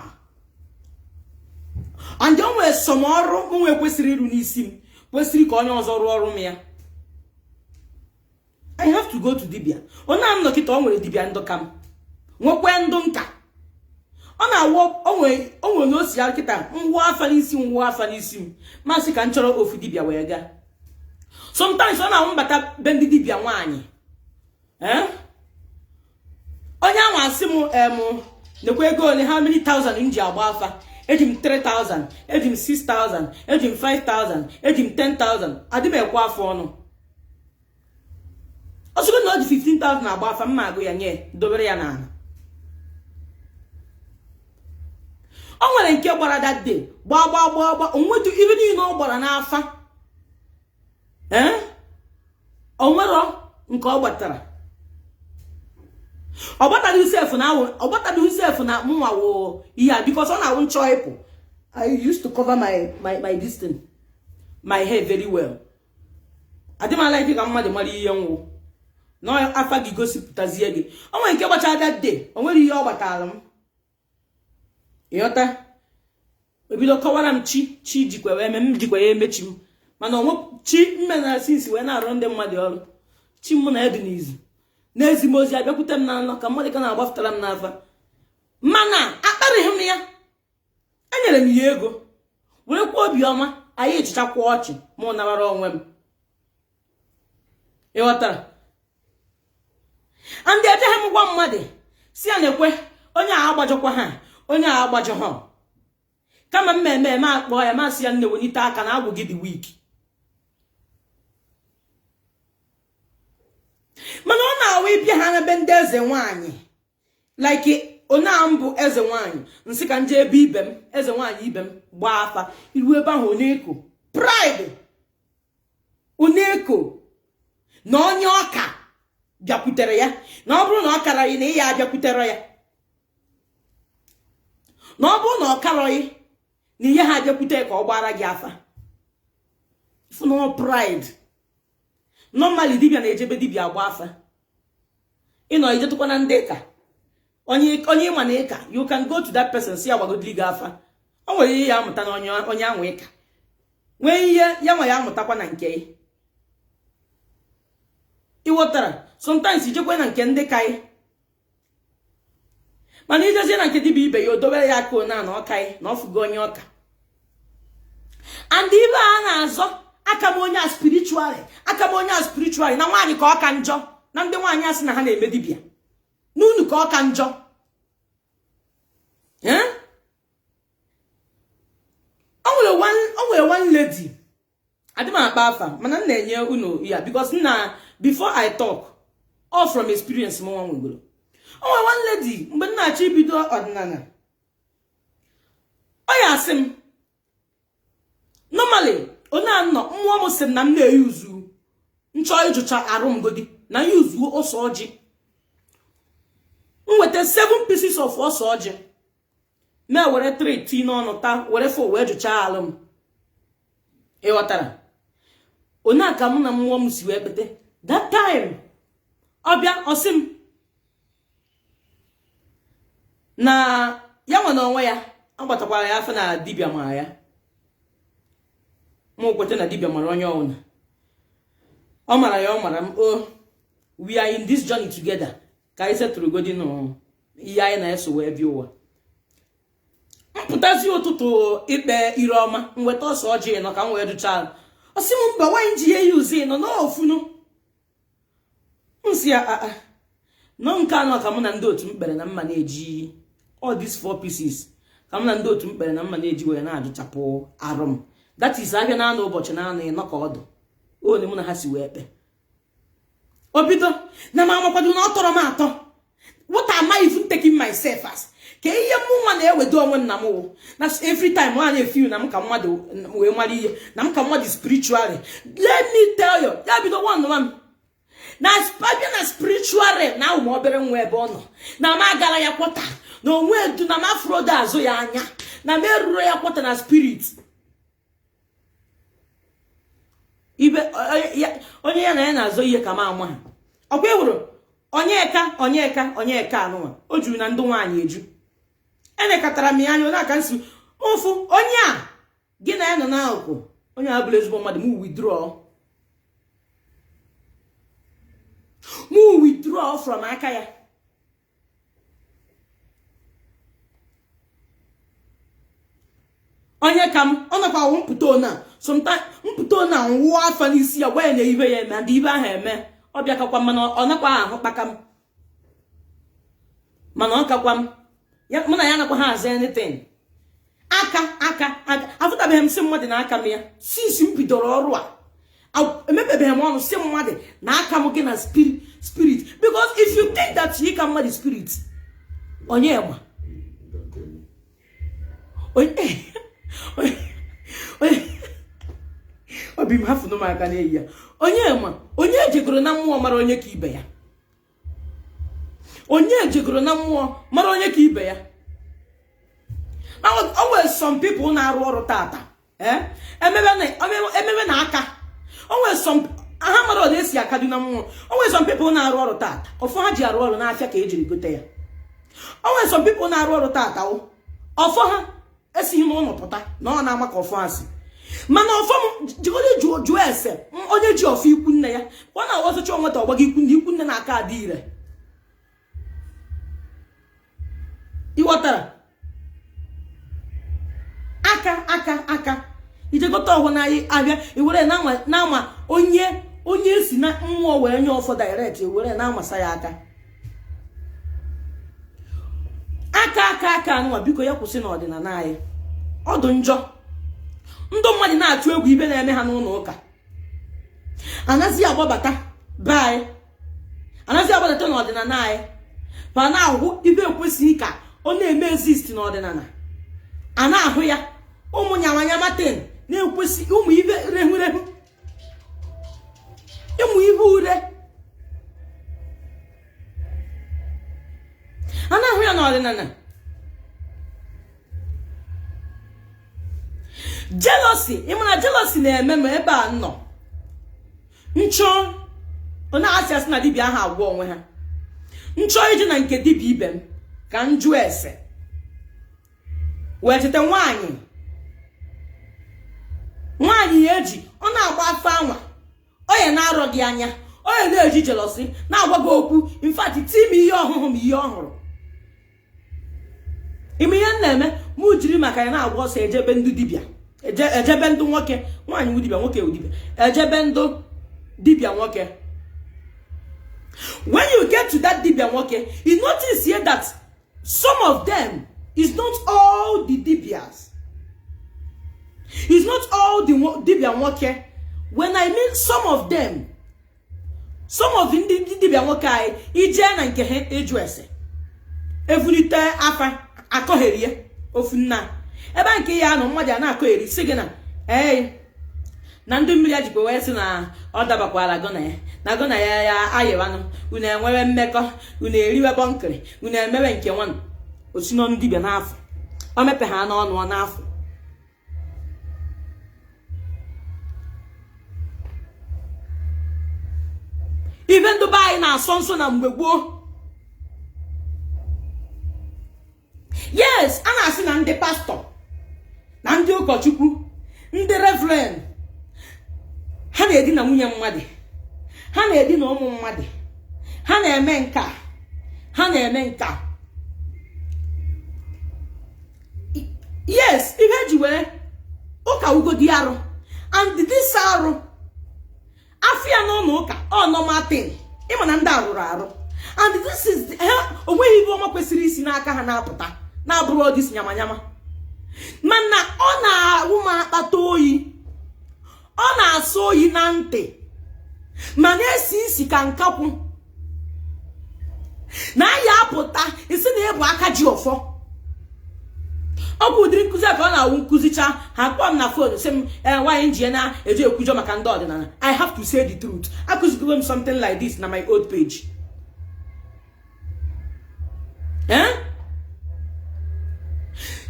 And o nwere some ọrụ nwe kwesịrị ịrụ n'isi m, kwesịrị ka onye ọzọ rụọ ọrụ m ya, I have to go to dibia. Onye a m nọkịta, o nwere dibia ndụ ka m nwekwe ndụ nka. Ọ na-awụ onwe na o si ya kịta ngwa afa n'isi, ngwa afa n'isi m masị ka m chọrọ ofu dibịa wee gaa. Sometimes ọ na-awụ mbata be ndị dibịa nwaanyị, onye ahụ asị m nekwa ego ole, how many thousand m ji agba afa. Eji m 3000, eji m 6000, eji m 5000, eji m 10,000. Adị m ekwe afọ ọnụ. Ọ sịgo na ọ ji 15,000 agba afa, mma agụ ya nye dobere ya n'ala. O nwere nke gbara that day, gbaa gbaa gbaa gbaa, onwetu ibe niile ọ gbara n'afa, onwero nke ọ gbatara. Ọ gbataghị sef na mụnwa wụ ihe a, because ọ na-awụ nchọ ịpụ. I used to cover my this thing, my hair very well. Adị m ala ike ka mmadụ mara ihe nwụ na afa gị gosipụtazie gị. O nwere nke gbachara that day, o nwere ihe ọ gbatara m, ịghọta? Ebido kọwara m chi chi jikwa wee eme m, jikwa ya emechi m, mana onwe chi mme na sinsi wee na-arụ ndị mmadụ ọrụ. Chi mụ na edu n'izu na-ezi m ozi, abịakwute m na nlọ ka mmadụ ka na-agbafụtara m n'afa, mana akparịghị m ya. Enyere m ya ego werekwa obiọma, anyị echichakwa ọchị, mụ nabara onwe m, ịghọtara? Ndị ejeghị m gwa mmadụ si ya na-ekwe onye a agbajọkwa ha, onye a agbajọ ha, kama m eme eme akpọ ya masị ya nne welite aka na agwụ gị dị weak. Mana ọ na-awụ ịbịa ha n'ebe ndị eze nwaanyị, like onye a mbụ eze nwaanyị, nsị ka nje ebe ibe m eze nwaanyị ibe m gbaa afa, iru ebe ahụ oneko pride, oneko na onye ọka bịakwutere ya, na ọ bụrụ na ọ karaghị na ịya abịakwutere ya, na ọ bụrụ na ọ karọghị na ihe ha abịakwute ka ọ gbara gị afa. Fụnụ pride. Normally dibịa na-ejebe dibịa agba afa, ịnọ ijetụkwa na ndị ka onye ịma na ịka, you can go to that person si ya gbagodili gị afa. O nwere ihe ya amụta na onye ahụ ịka, nwee ihe ya nwa ya amụtakwa na nke ya, ịghọtara? Sometimes ijekwe na nke ndị ka ị, mana ijezie na nke dibịa ibe ya, o dobere ya aka ona na ọka ị na ọfụgo onye ọka. And ibe a na-azọ aka m onye a spiritually, aka m onye a spiritually, na nwaanyị ka ọ ka njọ, na ndị nwaanyị asị na ha na-eme dibịa n'unu ka ọ ka njọ. O nwere one lady, adị m akpa afa mana m na-enye unu ya because na before I talk all from experience m nwa nwegoro. O nwere one lady mgbe m na-achọ ibido ọdịnala, ọ ya asị m normally onye a nọ mmụọ m sị m na m na-eyuzu nchọ ịjụcha arụ m godi na yuzuo ose ọjị, m nweta 7 pieces of ose ọjị, na were 3 tii n'ọnụ taa, were 4 wee jụchaa alụ m, ịghọtara? Onye a ka mụ na mmụọ m si wee kpete that time. Ọ bịa ọ sị m na ya nwe na onwe ya agbatakwara ya afọ na dibịa mara ya, mụ kwete na dibịa mara onye ọwụna, ọ mara ya, ọ mara m, o we are in this journey together, ka anyị setụrụ godi nụ ihe anyị na-eso wee bịa ụwa. Mpụtazi ụtụtụ ikpe ire ọma, m weta ọsọ ọjị nọ ka m wee jụchaa, ọ sị m mba nwaanyị ji ya yuzi nọ n'ofunu. M si ya aa nọ nke anọ ka mụ na ndị otu m kpere na mma na-eji all these 4 pieces ka mụ na ndị otu m kpere na mma na-eji wee na-ajụchapụ arụ m. That is abịa na anọ ụbọchị na anọ ịnọ ka ọdụ onye mụ na ha si wee kpee. O bido na m amakwado na ọ tọrọ m atọ. What am I even taking myself as? Ka ihe mụ nwa na-ewedo onwe m na m wụ na every time nwa na-efiu na m ka mmadụ wee mara ihe na m ka mmadụ spiritually. Let me tell you, ya bido one one na abịa na spiritual realm na awụ m obere nwa ebe ọ nọ na m agara ya kwọta na onwe edu na m afrodo azụ ya anya na m eruro ya kwọta na spirit. Ibe onye ya na ya na-azọ ihe ka m ama ha. Ọkwa ịhụrụ onyeka onyeka onyeka anụnwa o juru na ndị nwaanyị eju. Enekọtara m ya anya onye aka nsi ụfụ onye a gị na ya nọ n'akụkụ onye a bụla ezigbo mmadụ, m withdraw from aka ya. ka m ọ nakwa awụ mpụta ona sometimes mpụta ona nwụọ afa n'isi ya gwa ya na ibe ya eme ndị ibe ahụ eme ọ bịakakwa mana ọ nakwa ahụ kpaka m mana ọ kakwa m mụ na ya nakwa ha aza anything. Aka aka aka afụtabeghị m sị mmadụ na aka m ya since m bidoro ọrụ a emepebeghị m ọnụ sị mmadụ na aka m gị na spirit because if you think that you ka mmadụ spirit onye ma obi m hafụnụ m aka n'eyi ya onye ma onye ejegoro na mmụọ mara onye ka ibe ya onye ejegoro na mmụọ mara onye ka ibe ya. O nwere some people na-arụ ọrụ tata emebe na aka o nwere some ha mara ọ na-esi akadu na mmụọ. O nwere some people na-arụ ọrụ tata ọfọ ha ji arụ ọrụ n'afịa ka ejiri gote ya. O nwere some people na-arụ ọrụ tata ọfọ ha esighị n'ụlọ pụta na ọ na-ama ka ọfọ ha si mana ọfọ m jigoro jụọ ese onye ji ọfọ ikwu nne ya ọ na-awọzụcha onweta ọgbago ikwu nne ikwu nne na-aka adị ire. Ịghọtara? Aka aka aka ijegote ọhụụ na abịa iwere na-ama onye onye si na mmụọ wee nye ọfọ direct iwere na-amasa ya aka aka aka aka anụnwa biko ya kwụsị n'ọdịnala anyị. Ọ dị njọ ndụ mmadụ na-atụ egwu ibe na-eme ha n'ụlọ ụka anaghị agbabata be anyị anaghị agbabata n'ọdịnala anyị ma na-ahụ ibe ekwesịghị ka ọ na-eme exist n'ọdịnala a na-ahụ ya ụmụ nyamanyamatin na-ekwesị ụmụ ibe rehurehu ụmụ ibe ure a na-ahụ ya n'ọdịnala. Jealousy ịmana jealousy na-eme m ebe a nọ nchọ ọ na-asị asị na dibịa ahụ agwọ onwe ha nchọ ije na nke dibịa ibe m ka m jụọ ese wee cheta nwaanyị nwaanyị ya eji ọ na-agba afọ anwa onye na-arọ gị anya onye na-eji jealousy na-agwa gị okwu in fact ti m ihe ọhụhụ m ihe ọhụrụ ime ihe m na-eme mụ jiri maka ya na-agba ọsọ ejebe ndụ dibịa ejebe ndụ nwoke nwaanyị wụ dibịa nwoke wụ dibịa ejebe ndụ dibịa nwoke. When you get to that dibịa nwoke you notice here that some of them is not all the dibias, it's not all the dibịa nwoke. When I mean some of them, some of ndị dibịa nwoke anyị ije na nke ha eju ese evulite afa akọgherie ofu nna ebe nke ya nọ mmadụ a na-akọgheri si gị na ee na ndị mmiri ajikwa wee sị na ọ dabakwara gụ na ya na gụ na ya ya ayịwanụ unu enwewe mmekọ unu eriwe bọnkịrị unu emewe nke nwanụ osi n'ọnụ dibịa n'afọ o mepe ha n'ọnụ ọ n'afọ. Ibe ndụ be anyị na-asọ nsọ na mgbe gboo. Yes, a na-asị na ndị pastọ na ndị ụkọchukwu ndị reverend ha na-edina nwunye mmadụ ha na-edina ụmụ mmadụ ha na-eme nka ha na-eme nka. Yes, ihe ji wee ụka ugodi arụ and this arụ afịa n'ụlọ ụka ọ normal thing ịma na ndị arụrụ arụ and this is onweghị ibe ọma kwesịrị isi n'aka ha na-apụta na-abụrụ ọdịsi nyamanyama mana ọ na-awụ m akpata oyi ọ na-asọ oyi na ntị ma na-esi isi ka nkakwụ na ya apụta isi na ịbụ aka ji ọfọ. Ọ bụ ụdịrị nkụzi a ka ọ na-awụ nkụzicha ha kpọọ m na fon sị m nwaanyị nji na-eji ekwujọ maka ndị ọdịnala. I have to say the truth. Akụzigo m something like this na my old page.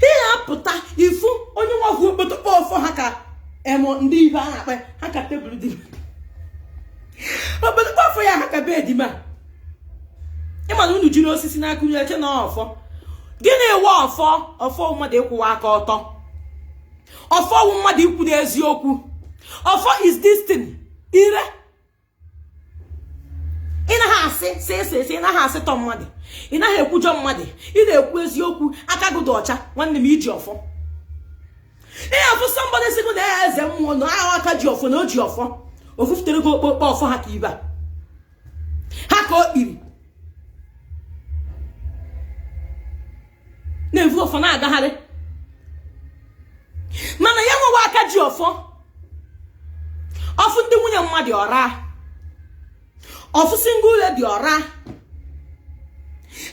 Ihe apụta ifu onye nwafụ okpotokpo ọfọ ha ka emo ndị ibe a na-akpa ha ka tebụl dị okpotokpo ọfọ ya ha ka bedi ma ịma na unu jiri osisi n'aka unu eche na ọfọ. Gịnị ewe ọfọ? Ọfọ mmadụ ịkwụwa aka ọtọ, ọfọ wụ mmadụ ikwu n'eziokwu, ọfọ is this thing ire ị naghị asị sị sị sị ị naghị asịtọ mmadụ ị naghị ekwujọ mmadụ ị na-ekwu eziokwu aka gị dị ọcha nwanne m iji ọfọ. Ị afụ somebody sị na ya eze mmụọ na ahụ aka ji ọfọ na o ji ọfọ ofufutere gị okpokpo ọfọ ha ka ibe a ha ka o kpiri na-evu ọfọ na-agagharị mana ya nwewa aka ji ọfọ ọ fụ ndị nwunye mmadụ ọra ọ fụ single lady ọra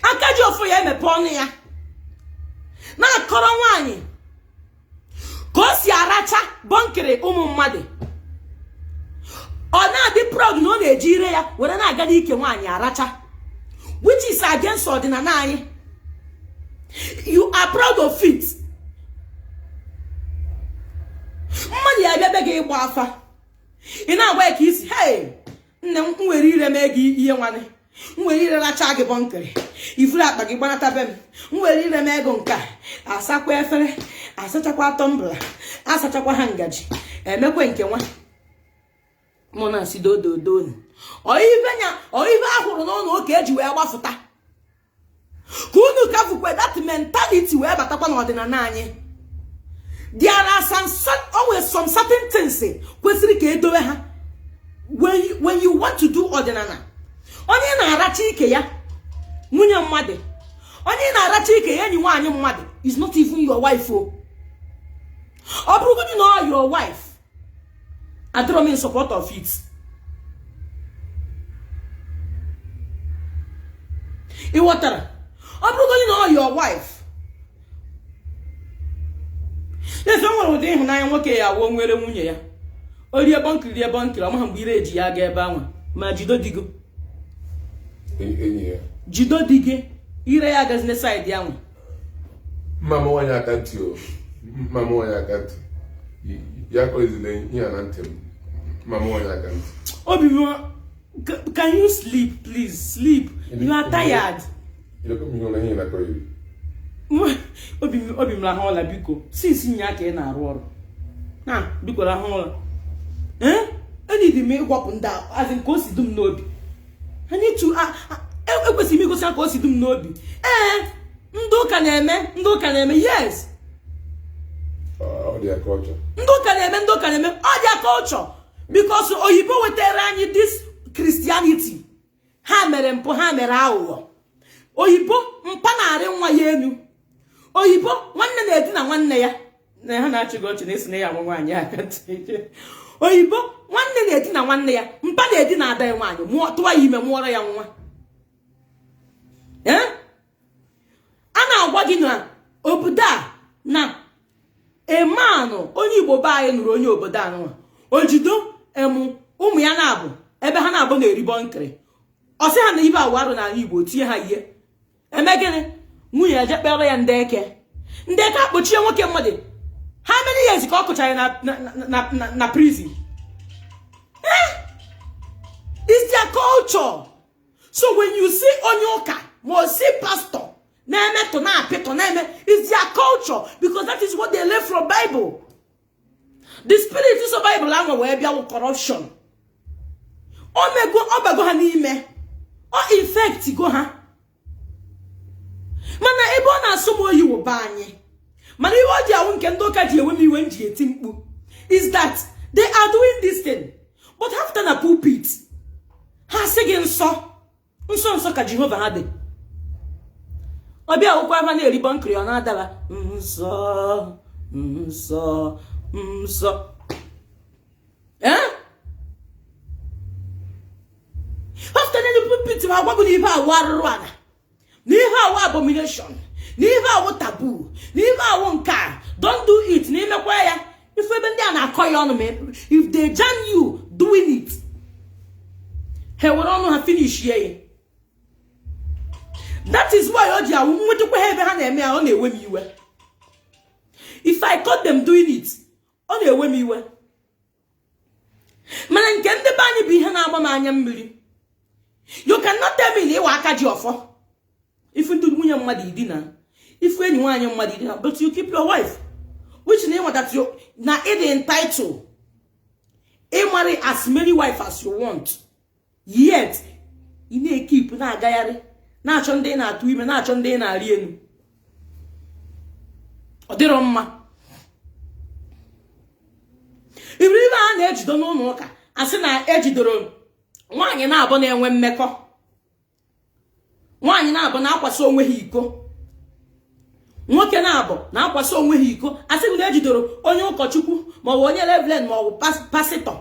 aka ji ọfọ ya emepe ọnụ ya na-akọrọ nwaanyị ka o si aracha bọnkịrị ụmụ mmadụ ọ na-adị proud na ọ na-eji ire ya were na-aga n'ike nwaanyị aracha, which is against ọdịnala anyị. You are proud of it. Mmadụ ya abịa be gị ịgba afa, ị na-agwa ya ka isi, hey, nne m nwere ire mee gị ihe nwanne m nwere ire racha gị bọnkịrị ivuru akpa gị gbanata be m m nwere ire mee ego nke a asakwa efere asachakwa tumbler asachakwa ha ngaji emekwe nke nwa mụ na-asị dododonu ive ahụrụ n'ụlọ ụka eji wee gbafụta ka unu ka fukwe that mentality wee batakwa n'ọdịnala anyị. There are some always some certain things kwesịrị ka edowe ha when you want to do ọdịnala. Onye na-aracha ike ya nwunye mmadụ, onye na-aracha ike ya enyi nwaanyị mmadụ is not even your wife o. Ọ bụrụgodị na ọ your wife, adịrọ m in support of it. Ị ghọtara? Ọ bụrụgodị na ọ your wife, eze nwere ụdị ịhụnanya nwoke ya awụ nwere nwunye ya, o rie bọnkịrị rie bọnkịrị, ọ maha mgbe ire eji ya gaa ebe anwa ma jido di gị, jido di gị, ire ya agazina side ya nwa. Mma m nwaanyị aka ntị o, mma m nwaanyị aka ntị ya kọrịzila ihe na ntị m, mma m nwaanyị aka ntị. Obi m, can you sleep please? Sleep, you are tired. Obi m rahụ ụla biko, since nya ka ị na-arụ ọrụ na biko rahụ ụla. Ee, enidi m ịgwapụ ndị azị ka o si dum n'obi. Ekwesịrị m igosi ka o si dum n'obi. Ee, ndị ụka na-eme, ndị ụka na-eme, yes, ndị ụka na-eme, ndị ụka na-eme, ọ dị culture because oyibo wetara anyị this Christianity. Ha mere mpụ, ha mere aghụghọ. Oyibo mpa na-arị nwa ya elu, oyibo nwanne na-edina nwanne ya na ha na-achị gị ọchị na-esi na ya nwa nwaanyị aka ntị. Oyibo nwanne na-edina nwanne ya, mpa na-edina ada ya nwaanyị, tụwa ya ime, mụọrọ ya nwa. Ee, a na-agwa gị na obodo a na emanụ onye Igbo be anyị nụrụ onye obodo a nwa ojido emu ụmụ ya na-abụ ebe ha na-abụ na-eri bọnkịrị, ọ sị ha na ibe awụ arụ n'ala Igbo, tinye ha ihe eme gịnị? Nwunye ya jekpere ya ndị eke, ndị eke akpọchie nwoke mmadụ. How many years ka ọ kụchara na prison? It's their culture. So when you see onye ụka ma o see pastor na-emetụ na-apịtọ na-eme, it's their culture because that is what they learn from Bible. The spirit so Bible ahụ wee bịa corruption. O mego ọ bago ha n'ime, ọ infect go ha. Mana ebe ọ na-asụ m oyi wụba anyị, mana ihe ọ ji awụ nke ndị ụka ji enwe m iwe m ji eti mkpu is that they are doing this thing, but after na pulpit ha sị gị nsọ nsọ nsọ ka Jehova ha dị. Ọbịa akwụkwọ ama na-eri bọnkịrị ọ na-adaba nsọ nsọ nsọ. Ee, after na pulpit ma agwa gị na ihe awụ arụrụ ala, na ihe awụ abomination, na ihe awụ taboo, na ihe awụ nke a, don't do it, na imekwa ya ife ebe ndị a na-akọ ya ọnụ, ma if they jam you doing it, ha were ọnụ ha finish ya. That is why o ji awụ nwetakwa ha ebe ha na-eme ya, ọ na-ewe m iwe. If I caught them doing it, ọ na-ewe m iwe. Mana nke ndị be anyị bụ ihe na-agba m anya mmiri. You cannot tell me na ịwa aka ji ọfọ ifu ndị nwunye mmadụ idina, ifu enyi nwaanyị mmadụ idina, but you keep your wife, which na ịnwa that you na ịdị entitled ịmarry as many wife as you want, yet ị na-ekipụ na-agagharị na-achọ ndị na-atụ ime, na-achọ ndị na-arị elu. Ọ dịrọ mma. Iberibe a na-ejido n'ụlọ ụka, asị na ejidoro nwaanyị na-abụ na-enwe mmekọ, nwaanyị na-abụ na-akwasị onwe ha iko, nwoke na-abụ na-akwasị onwe ha iko, asị na ejidoro onye ụkọchukwu maọbụ onye reverend maọbụ pastor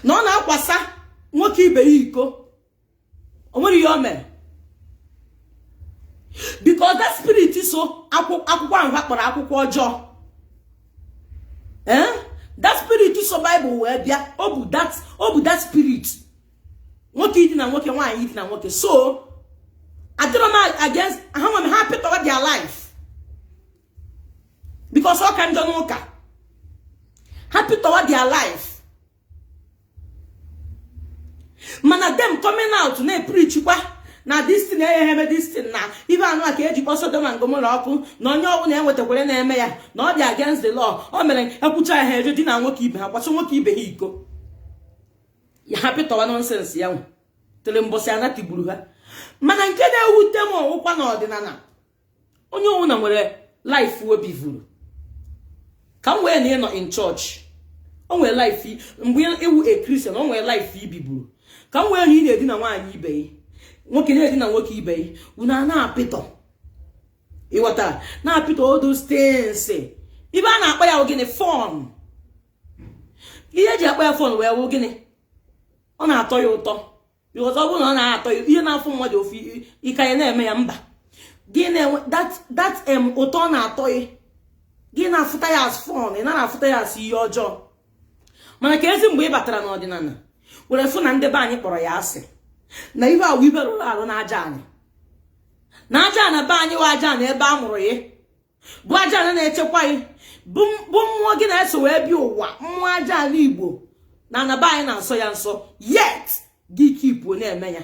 na ọ na-akwasa nwoke ibe ya iko. O nwere ihe o mere, because that spirit so akwụkwọ ahụ ha kpọrọ akwụkwọ ọjọọ, eh, that spirit so Bible wee bịa. Ọ bụ that spirit, nwoke idina nwoke, nwaanyị idina nwoke. So adịrọ m against ha nwe ha pịtọrọ their life, because ọ ka njọ n'ụka. Ha pịtọwa their life, mana them coming out na-epreachikwa na this thing enyeghị eme, this thing na ibe anụ a ka eji kpọ Sodom and Gomorrah ọkụ, na onye ọbụla enwetakwara na-eme ya na ọ dị against the law. O mere ekwucha ya, ha eje di na nwoke ibe ha, kwasị nwoke ibe ha iko ya. Ha pịtọwa nonsense ya nwe tere mbọsị ana tigburu ha. Mana nke na-ewute m ọwụkwa na ọdịnala, onye ọbụla nwere life obi vuru ka m wee na ịnọ in church. O nwere life mgbe ịwụ a Christian, o nwere life ibiburu ka m wee na ị na-edina nwaanyị ibe ya, nwoke na-edina nwoke ibe ya, unu a na-apịtọ, ịghọtara, na-apịtọ all those things. Ibe a na-akpọ ya wụ gịnị? Fun. Ihe eji akpọ ya fun wee wụ gịnị? Ọ na-atọ ya ụtọ, because ọ bụrụ na ọ na-atọ ya ihe na-afụ mmadụ ofu ịka ya na-eme ya mba. Gị na-enwe that ụtọ ọ na-atọ ya, gị na-afụta ya as fun, ị naghị afụta ya as ihe ọjọọ. Mana ka ezi mgbe ị batara n'ọdịnala were fụ na ndị be anyị kpọrọ ya asị, na ihe awụ ibe rụrụ arụ na aja anyị, na aja ana be anyị wa aja ana ebe a mụrụ ya, bụ aja ana na-echekwa ya, bụ mmụọ gị na-eso wee bịa ụwa, mmụọ aja ala Igbo na anaba anyị na-asọ ya nsọ, yet gị kipuo na-eme ya.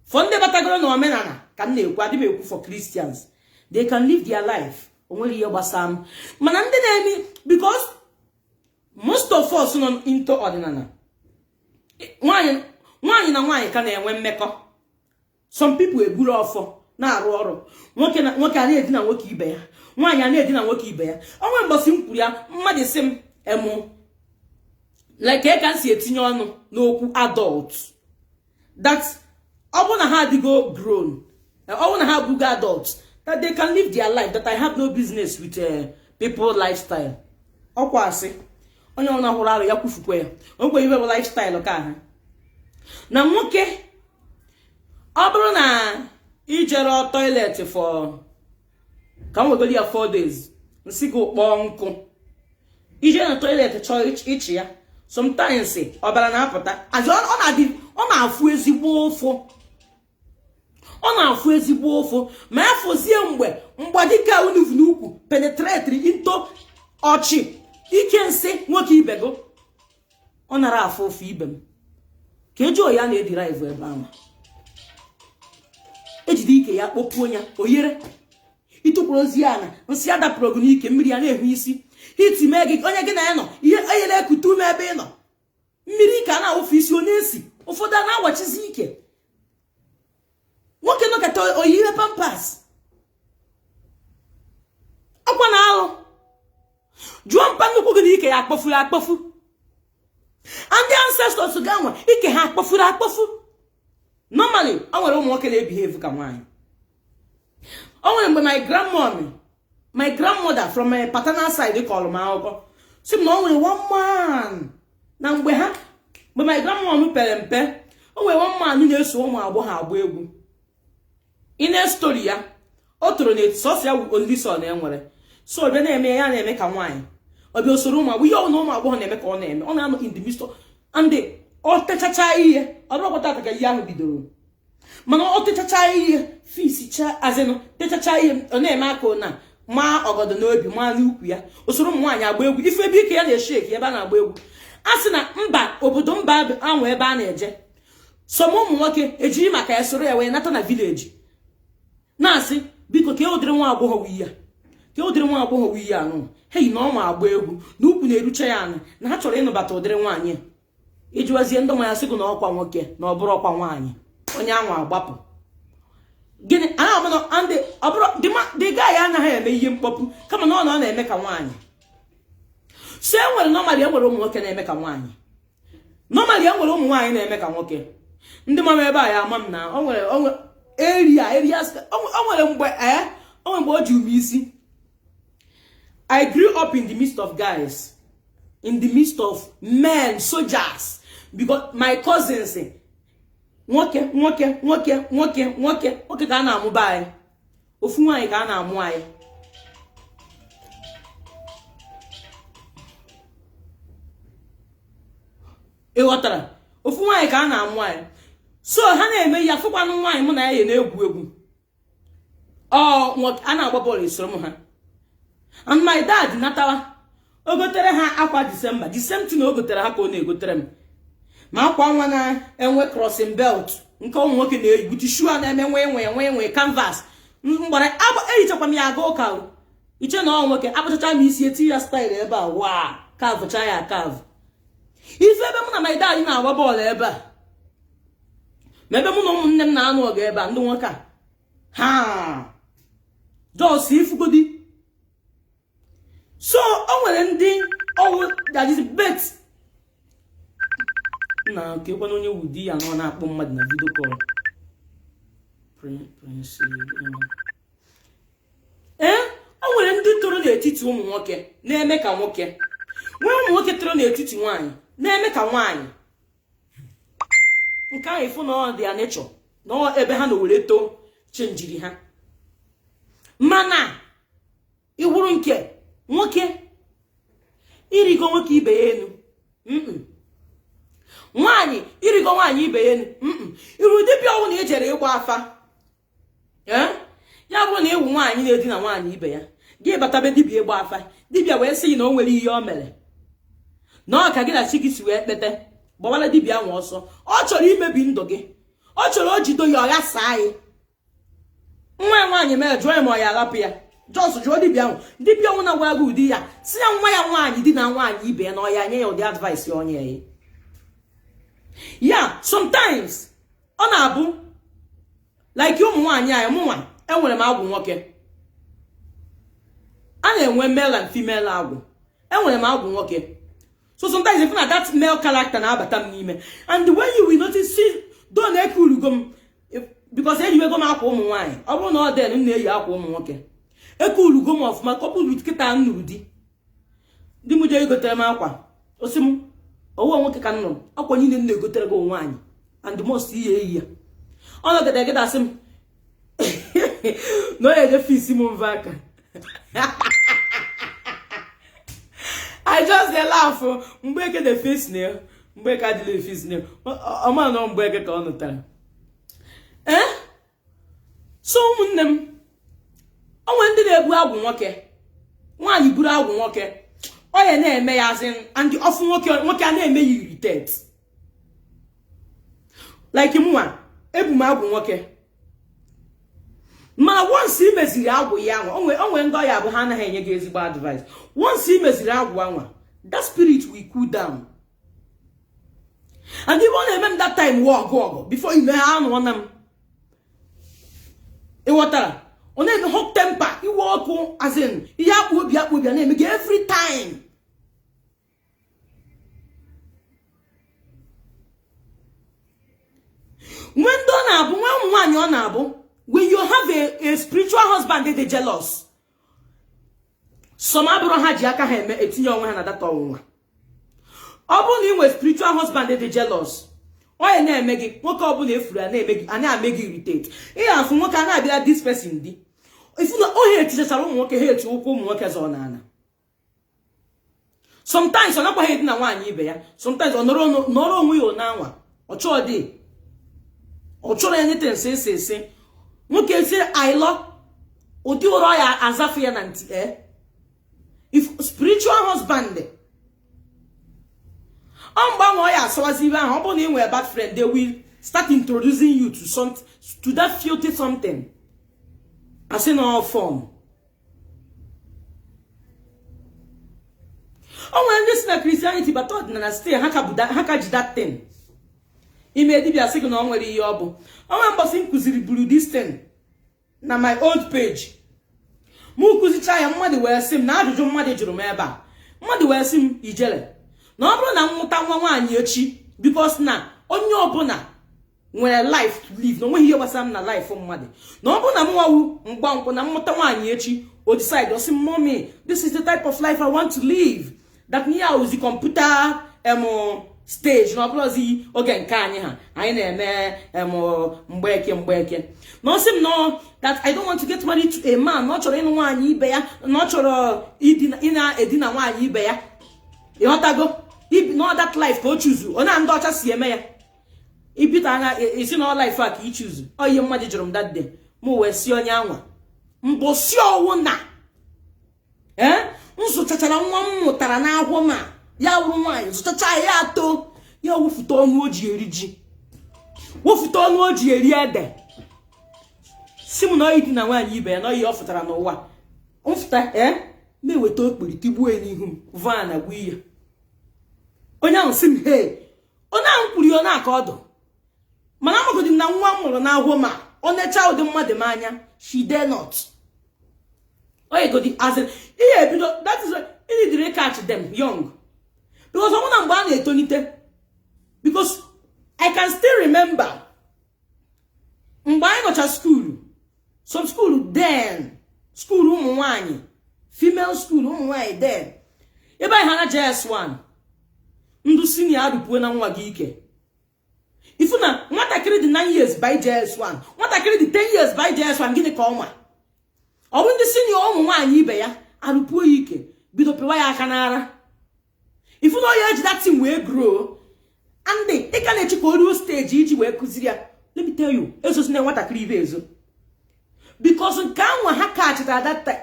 For ndị batagoro na omenala ka m na-ekwu, adị m ekwu for Christians. They can live their life, o nwere ihe gbasara m. Mana ndị na-eme, because most of us nọ into ọdịnala, nwaanyị nwaanyị na nwaanyị ka na-enwe mmekọ. Some people eburu ọfọ na-arụ ọrụ, nwoke na nwoke a na-edina nwoke ibe ya, nwaanyị a na-edina nwoke ibe ya. Onwe mbọsị m kwuru ya, mmadụ sị m emu like ka m si etinye ọnụ n'okwu adult, that ọ bụrụ na ha adịgo grown, ọ bụrụ na ha abụgo adult, that they can live their life, that I have no business with people lifestyle. Ọkwa asị onye ọbụla hụrụ arụ ya kwufukwa ya okwe iwe bụ lifestyle ka ha na nwoke. Ọ bụrụ na ijere toilet for, ka m wegoro ya, 4 days, nsị gị kpọọ nkụ, ije na toilet chọọ ịchị ya, sometimes ọbara na-apụta. Ọ na-adị, ọ na-afụ ezigbo ụfụ, ọ na-afụ ezigbo ụfụ. Ma ya fụzie mgbe mgbadike unu n'ukwu penetrate into ọchị ike nsị nwoke ibe gị, ọ nara afụ ụfụ ibe m ka eji ya na-ederive ebe ahụ ejide ike ya kpọpuo ya oyere ịtụkwuru ozi ya na nsị ya dapụrụ gị n'ike, mmiri ya na-ehu isi iti mee gị, onye gị na ya nọ ihe onye na-ekute ume ebe ị nọ, mmiri ka a na-awụfu isi onye esi. Ụfọdụ a na-awachizi ike nwoke nọkọta oyiwe Pampers. Ọkwa na alụ jụọ mpa nnukwu gị na ike ya akpọfuru akpọfu. Ndị ancestors ga-anwa ike ha akpọfuru akpọfu. Normally, o nwere ụmụ nwoke na-ebehave ka nwaanyị. O nwere mgbe my grandmom, my grandmother from my paternal side, kọrọ m akụkọ, si m na o nwere one man na mgbe ha, mgbe my grandmom pere mpe, o nwere one man na-eso ụmụ agbọghọ agba egwu. Ine story ya, o toro na sọsọ ya only son e nwere, so ọ bịa na-eme ya, na-eme ka nwaanyị. Ọ bịa osoro ụmụ agbọghọ, ihe ọ na ụmụ agbọghọ na-eme ka ọ na-eme. Ọ na-anọ in the midst of and ọ techacha ihe. Ọ bụrụkwa tata ka ihe ahụ bidoro, mana ọ techacha ihe fisicha azịnụ, techacha ihe, ọ na-eme aka na maa ọgọdọ n'obi, maa n'ukwu ya, usoro ụmụ nwaanyị agba egwu. Ife ebe ike ya na-eshake ebe a na-agba egwu, a sị na mba obodo mba ahụ ebe a na-eje some ụmụ nwoke ejiri maka ya soro ya wee nata na village, na-asị, "Biko, ka ụdịrị nwa agbọghọ wu ya, ka ụdịrị nwa agbọghọ wu ya anụ hei, na ọ ma agba egwu, na ukwu na-erucha ya anụ, na ha chọrọ ịnụbata ụdịrị nwaanyị a." Ijiwazie ndị mmanya sị gị na ọkwa nwoke na ọ bụrụ ọkwa nwaanyị, onye ahụ agbapụ. Gịnị ọ bụrụ the guy anaghị eme ihe mkpọpụ, kama na ọ na-eme ka nwaanyị. So enwere normally, enwere ụmụ nwoke na-eme ka nwaanyị. Normally, enwere ụmụ nwaanyị na-eme ka nwoke. Ndị mama ebe a ya ama m na o nwere area area o nwere mgbe o nwere mgbe o ji ume isi. I grew up in the midst of guys, in the midst of men, soldiers, because my cousins, nwoke nwoke nwoke nwoke nwoke nwoke ka a na-amụba anyị, ofu nwaanyị ka a na-amụ anyị. Ị ghọtara? Ofu nwaanyị ka a na-amụ anyị. So ha na-eme ya, fụkwanụ nwaanyị mụ na ya na-egwu egwu, ọ a na-agba bọọlụ esoro m ha. And my dad natawa, o gotere ha akwa December, the same thing o gotere ha ka ọ na-egotere m, ma akwa nwa na-enwe crossing belt nke ụmụ nwoke na-eyi, buti shoe a na-eme nwe nwe nwe nwe canvas mgbara. Ehichakwa m ya aga ụka iche na ọ nwoke. Akpụchacha m isi, eti ya style ebe a, waa kavụcha ya akavụ. Ife ebe mụ na my dad na-agba bọọlụ ebe a, ma ebe mụ na ụmụnne m na-anụ ọgụ ebe a, ndị nwoke a ha just ifugodi. So o nwere ndị ọwụ that is bet na nke kwana onye wudi ya na ọ na-akpọ mmadụ na video call. Ee, o nwere ndị toro n'etiti ụmụ nwoke na-eme ka nwoke, nwee ụmụ nwoke toro n'etiti nwaanyị na-eme ka nwaanyị. Nke ahụ ịfụ na ọ dị ya nature, na ebe ha na were too chenjiri ha. Mana iwuru nke nwoke irigo nwoke ibe ya enu, nwaanyị irigo nwaanyị ibe ya enu, iru dibịa ọnwụ na ejere ịgba afa. Ya bụrụ na ịwụ nwaanyị na-edina nwaanyị ibe ya, gị batabe dibịa ịgba afa, dibịa wee sị na o nwere ihe o mere, na ọ ka gị na chi gị si wee kpete, gbawara dibịa ahụ ọsọ. Ọ chọrọ imebi ndụ gị, ọ chọrọ o jido ya, ọ ghasaa anyị. Nwa ya nwaanyị mere, jụọ ya ma ọ ya arapụ ya. Just jụọ dibịa ahụ. Dibịa ọnwụ na-agwa gị ụdị ya, si ya nwa ya nwaanyị di na nwaanyị ibe ya, na ọ ya nye ya ụdị advice onye ya. Ya sometimes ọ na-abụ like ụmụ nwaanyị anyị, mụnwa enwere m agwụ nwoke, a na-enwe male and female agwụ, enwere m agwụ nwoke. So sometimes if na that male character na-abata m n'ime, and when you will notice, see don eke urugo m, because eyiwego m akwa ụmụ nwaanyị. Ọ bụrụ na ọ den m na-eyi akwa ụmụ nwoke, eke urugo m ọfụma. Couple with kịta m nụrụ di, di m jee igotere m akwa, osi m owo nwoke ka m nụrụ, akwa niile m na-egotere gị nwaanyị, and most ihe eyi ya. Ọ nọgide gịta sị m na ọ na-eje fisi m mve aka. I just dey laugh. Mgbeke dey face na ya, Mgbeke adịla efesi na ya, ọma nọ Mgbeke ka ọ nụtara. Ee, so ụmụnne m, o nwere ndị na-ebu agwụ nwoke, nwaanyị buru agwụ nwoke, ọ ya na-eme ya azị and ọfụ nwoke, nwoke a na-eme ya irritate. Like mụnwa ebu m agwụ nwoke, mana once ị meziri agwụ ya anwa, onwe ndị ọya bụ ha anaghị enye gị ezigbo advice. Once ị meziri agwụ anwa, that spirit will cool down. And ibe ọ na-eme m that time wụ ọgụ ọgụ before ime ha anụọ na m, ịghọtara? Ọ na-eme hot temper, iwe ọkụ, as in ihe akpụ obi akpụ obi a na-eme gị every time. Nwee ndị ọ na-abụ, nwee ụmụ nwaanyị ọ na-abụ, when you have a spiritual husband dey jealous, some abụrụ ha ji aka ha eme etinye onwe ha na data ọnwụnwa. Ọ bụrụ na ị nwee spiritual husband dị jealous, onye na-eme gị nwoke ọbụla efuru ya na-eme gị, a na-eme gị irritate. Ị ga-afụ nwoke a na-abịa this person di ifu na ohe etichachara ụmụ nwoke, ha eti ụkwụ ụmụ nwoke zọọ n'ala. Sometimes ọ nakwaghị edina nwaanyị ibe ya, sometimes ọ nọrọ onwe ya n'anwa, ọ chọọ dị, ọ chọrọ anything sị sị sị nwoke si aịlọ ụdị ụrọ ya azafe ya na ntị. If spiritual husband ọ mgbanwe ọ ya asọwazi ibe ahụ, ọ bụrụ na ị nwere bad friend, they will start introducing you to some, to that filthy something, asị na ọ form. O nwere ndị si na Christianity bata ọdịnala, still ha ka ji that thing. Ime dibịa sị gị na ọ nwere ihe ọ bụ. Onwe mbọsị m kụziri buru this thing na my old page, mụ kụzicha ya, mmadụ wee sị m na ajụjụ mmadụ jụrụ m ebe a Mmadụ wee sị m, Ijele, na ọ bụrụ na m mụta nwa nwaanyị echi, because na onye ọbụla nwere life to live, na onweghị ihe gbasara m na life mmadụ, na ọ bụrụ na m nwawu mgbankwụ na mmụta nwaanyị echi, o decide, ọ sị, "Mommy, this is the type of life I want to live," that ihe awụzi computer em stage, na ọ bụrụzi oge nke anyị ha anyị na-eme em mgbeke mgbeke, na ọ sị m no, that I don't want to get married to a man, na ọ chọrọ ịnụ nwaanyị ibe ya, na ọ chọrọ ị na-edina nwaanyị ibe ya. Ịghọtago? No, that life ka o chuzu. Ọ na ndị ọcha si eme ya, ibita anya isi na life a ka i chuzu. Ọ ihe mmadụ jụrụ m that day. M wee si onye anwa, mbọsi ọwụ na ee m zụchachara nwa m mụtara n'akwụkwọ, ma ya wụrụ nwaanyị, zụchacha ya atọ ya, wụfụta ọnụ o ji eri ji, wụfụta ọnụ o ji eri ede, si m na oyi dị na nwaanyị ibe ya, na oyi ọ fụtara n'ụwa mfụta, ee, ma eweta okpiri tigbuo ya n'ihu m, van gbuo ya. Onye ahụ si m, he, onye ahụ kwuru ya na-aka ọdụ, mana amagodi m na nwa m mụrụ n'ahụ ma ọ necha ụdị mmadụ m anya, she dare not. Oyegodi as in ihe ebido. That is why you need to catch them young, because ọ bụrụ na mgbe a na-etolite, because I can still remember mgbe anyị nọcha school, some school then, school ụmụ nwanyị, female school ụmụ nwanyị then, ebe anyị ha na JS1, ndụ senior arụpuo na nwa gị ike. Ifu na nwatakịrị dị 9 years by JS1, nwatakịrị dị 10 years by JS1, gịnị ka ọ ma? Ọ bụ ndị senior ụmụ nwaanyị ibe ya arụpuo ya ike, bido pịwa ya aka n'ara. Ifu na onye eji that thing wee grow, and ị ka na-echi ka o ruo stage iji wee kụziri ya. Let me tell you, ezozi na nwatakịrị ibe ezo, because nke anwa ha kachitara that time,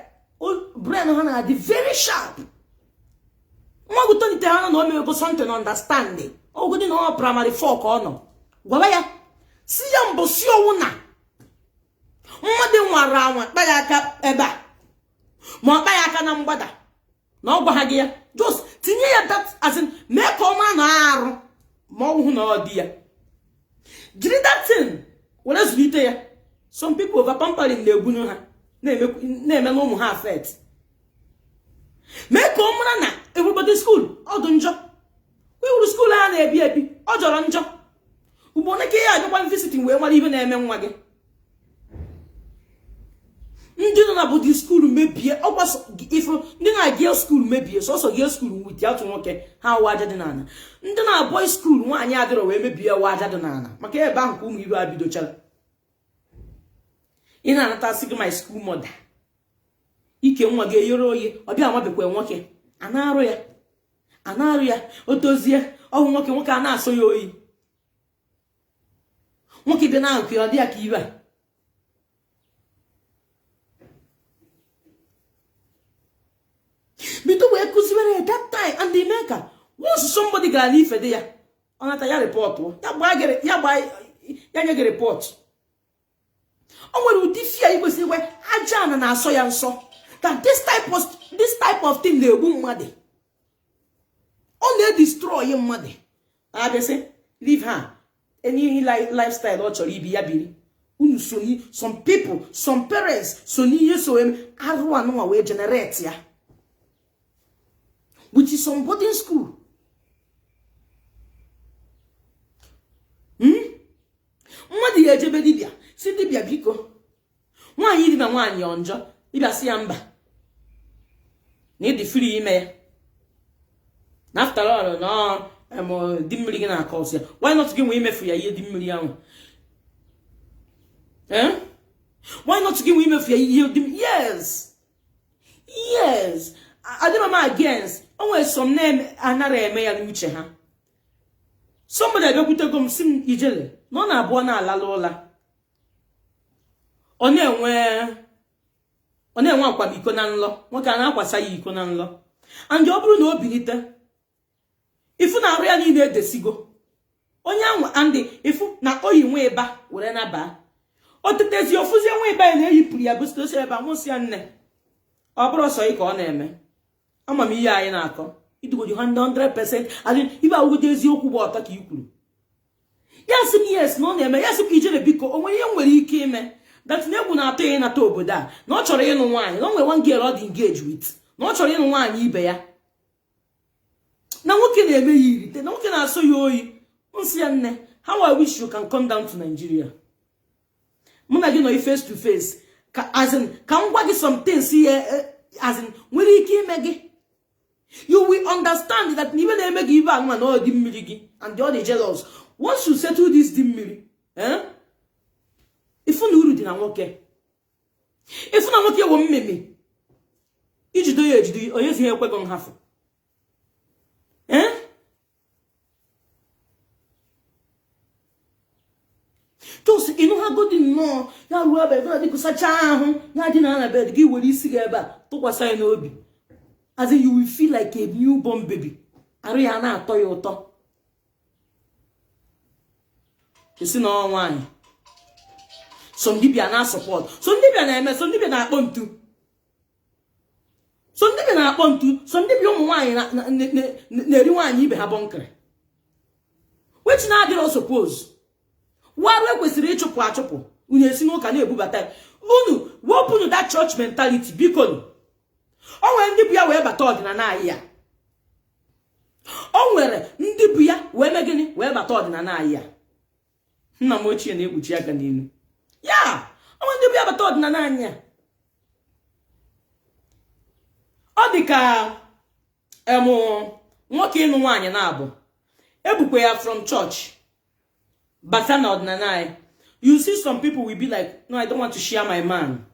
brain ha na-adị very sharp. Nwa gị tolite ha na o mewego something, understanding ogodi na ọ primary 4 ka ọ nọ, gwara ya, si ya mbụ si ọnwụ na mmadụ nwara anwa kpa ya aka ebe a, ma ọ kpa ya aka na mgbada, na ọ gwa ha gị ya, just tinye ya that, as in mee ka ọ mara na arụ, ma ọ hụ na ọ dị ya, jiri that thing were zụlite ya. Some people, over pampering na-egbunu ha, na-eme na ụmụ ha affect. Mee ka ọ mara na everybody school ọ dị njọ, iwuru school a na-ebi ebi, ọ jọrọ njọ. Ugbo ole ka ihe abịakwa visiting wee mara ihe na-eme nwa gị? Ndị nọ na boarding school mebie ọgbasọ ifu, ndị na girl school mebie, sọsọ girl school wit atụ nwoke ha awụ aja dị n'ala. Ndị na boy school nwaanyị adịrọ wee mebie wa aja dị n'ala, maka ebe ahụ ka ụmụ ibe a bidochara. Ị na-anatasị gị my school mother ike, nwa gị eyere oyi, ọbịa amabekwa nwoke a na-arụ ya, a na-arụ ya, o tozie, ọhụ nwoke, nwoke a na-asọ ya oyi, nwoke bịa na akụ ya, ọ dị ya ka ibe a. Bido wee kụziwere ya that time, and ime ka once somebody gara n'ife dị ya, ọ nata ya report, ya gbaa ya, gbaa ya, nye gị report. O nwere ụdị fear ị kwesịrị inwe. Aja ana na-asọ ya nsọ, that this type of thing na-egbu mmadụ, ọ na-edestroy mmadụ. Abịasị leave her, any lifestyle ọ chọrọ ibi, ya biri. Unu so ni some people, some parents so n'ihe so eme arụ anụnwa wee generate ya, which is some boarding school. Mmadụ ya ejebe dibịa, si dibịa, biko, nwaanyị dị na nwaanyị ọ njọ? Dibịa si ya mba, na ịdị free ime ya, na after all na di mmiri gị na-akọ ọsọ ya. Why not gị nwee imefu ya ihe di mmiri ahụ? Eh, why not gị nwee imefu ya ihe di? Yes, adịrọ m against. O nwere some na-anara eme ya n'uche ha. Somebody abịakwutego m, si m, Ijele, na ọ na-abụọ na-alala ụla, ọ na-enwe akwamiko na nlọ, nwoke a na-akwasa ya iko na nlọ, and ọ bụrụ na o bilite, ifu na arụ ya niile edesigo onye ahụ, and ifu na oyi nwa ịba were naba o tetezi, ofuzie nwa ịba ya na-eyipụrụ ya, gosi ebe a nwụsị ya. Nne, ọ bụrụ sọ ị ka ọ na-eme, ama m ihe anyị na-akọ idugodi 100%. Adị ibe awụgodo eziokwu bụ ọtọ ka i kwuru ya. Sị m yes, na ọ na-eme ya. Sị m, Ijere, biko, o nwere ihe m nwere ike ime that na egwu na-atụ ya ịnata obodo a, na ọ chọrọ ịnụ nwaanyị, na o nwere one girl ọ dị engage with, na ọ chọrọ ịnụ nwaanyị ibe ya. Na nwoke na-eme ya irite, na nwoke na-asọ ya oyi. M sị ya, nne, how I wish you can come down to Nigeria, mụ na gị nọ face to face, ka as in ka m gwa gị some things ihe as in nwere ike ime gị, you will understand that na ibe na-eme gị ibe anụma na ọ dị mmiri gị and ọ dị jealous. Once you settle this dị mmiri, eh, ifu na uru dị na nwoke, ifu na nwoke wụ mmemme ijido ya ejido, onye zi ekweghị nhafụ, eh. Just ịnụhagodi nnọọ ya ruo ebe ebe dị sachaa ahụ ya dị na bed gị, were isi gị ebe a tụkwasị ya n'obi, as in you will feel like a newborn baby. Arụ ya na-atọ ya ụtọ. Esi na ọ nwaanyị so ndị bịa na support, so ndị bịa na-eme, so ndị bịa na-akpọ ntu, so ndị bịa na-akpọ ntu, so ndị bịa ụmụ nwaanyị na-eri nwaanyị ibe ha bọnkịrị, which na-adịrọ suppose. Warụ ekwesịrị ịchụpụ achụpụ. Unu esi n'ụka na-ebubata ya. Unu wepụnụ that church mentality, biko. O nwere ndị bụ ya wee bata ọdịnala anyị ya. O nwere ndị bụ ya wee mee gịnị, wee bata ọdịnala anyị ya. Nna m ochie na-ekpuchi aka n'elu ya. O nwere ndị bụ ya bata ọdịnala anyị ya. Ọ dị ka em nwoke ịnụ nwaanyị na-abụ ebukwe ya from church bata na ọdịnala anyị. You see, some people will be like, "No, I don't want to share my man.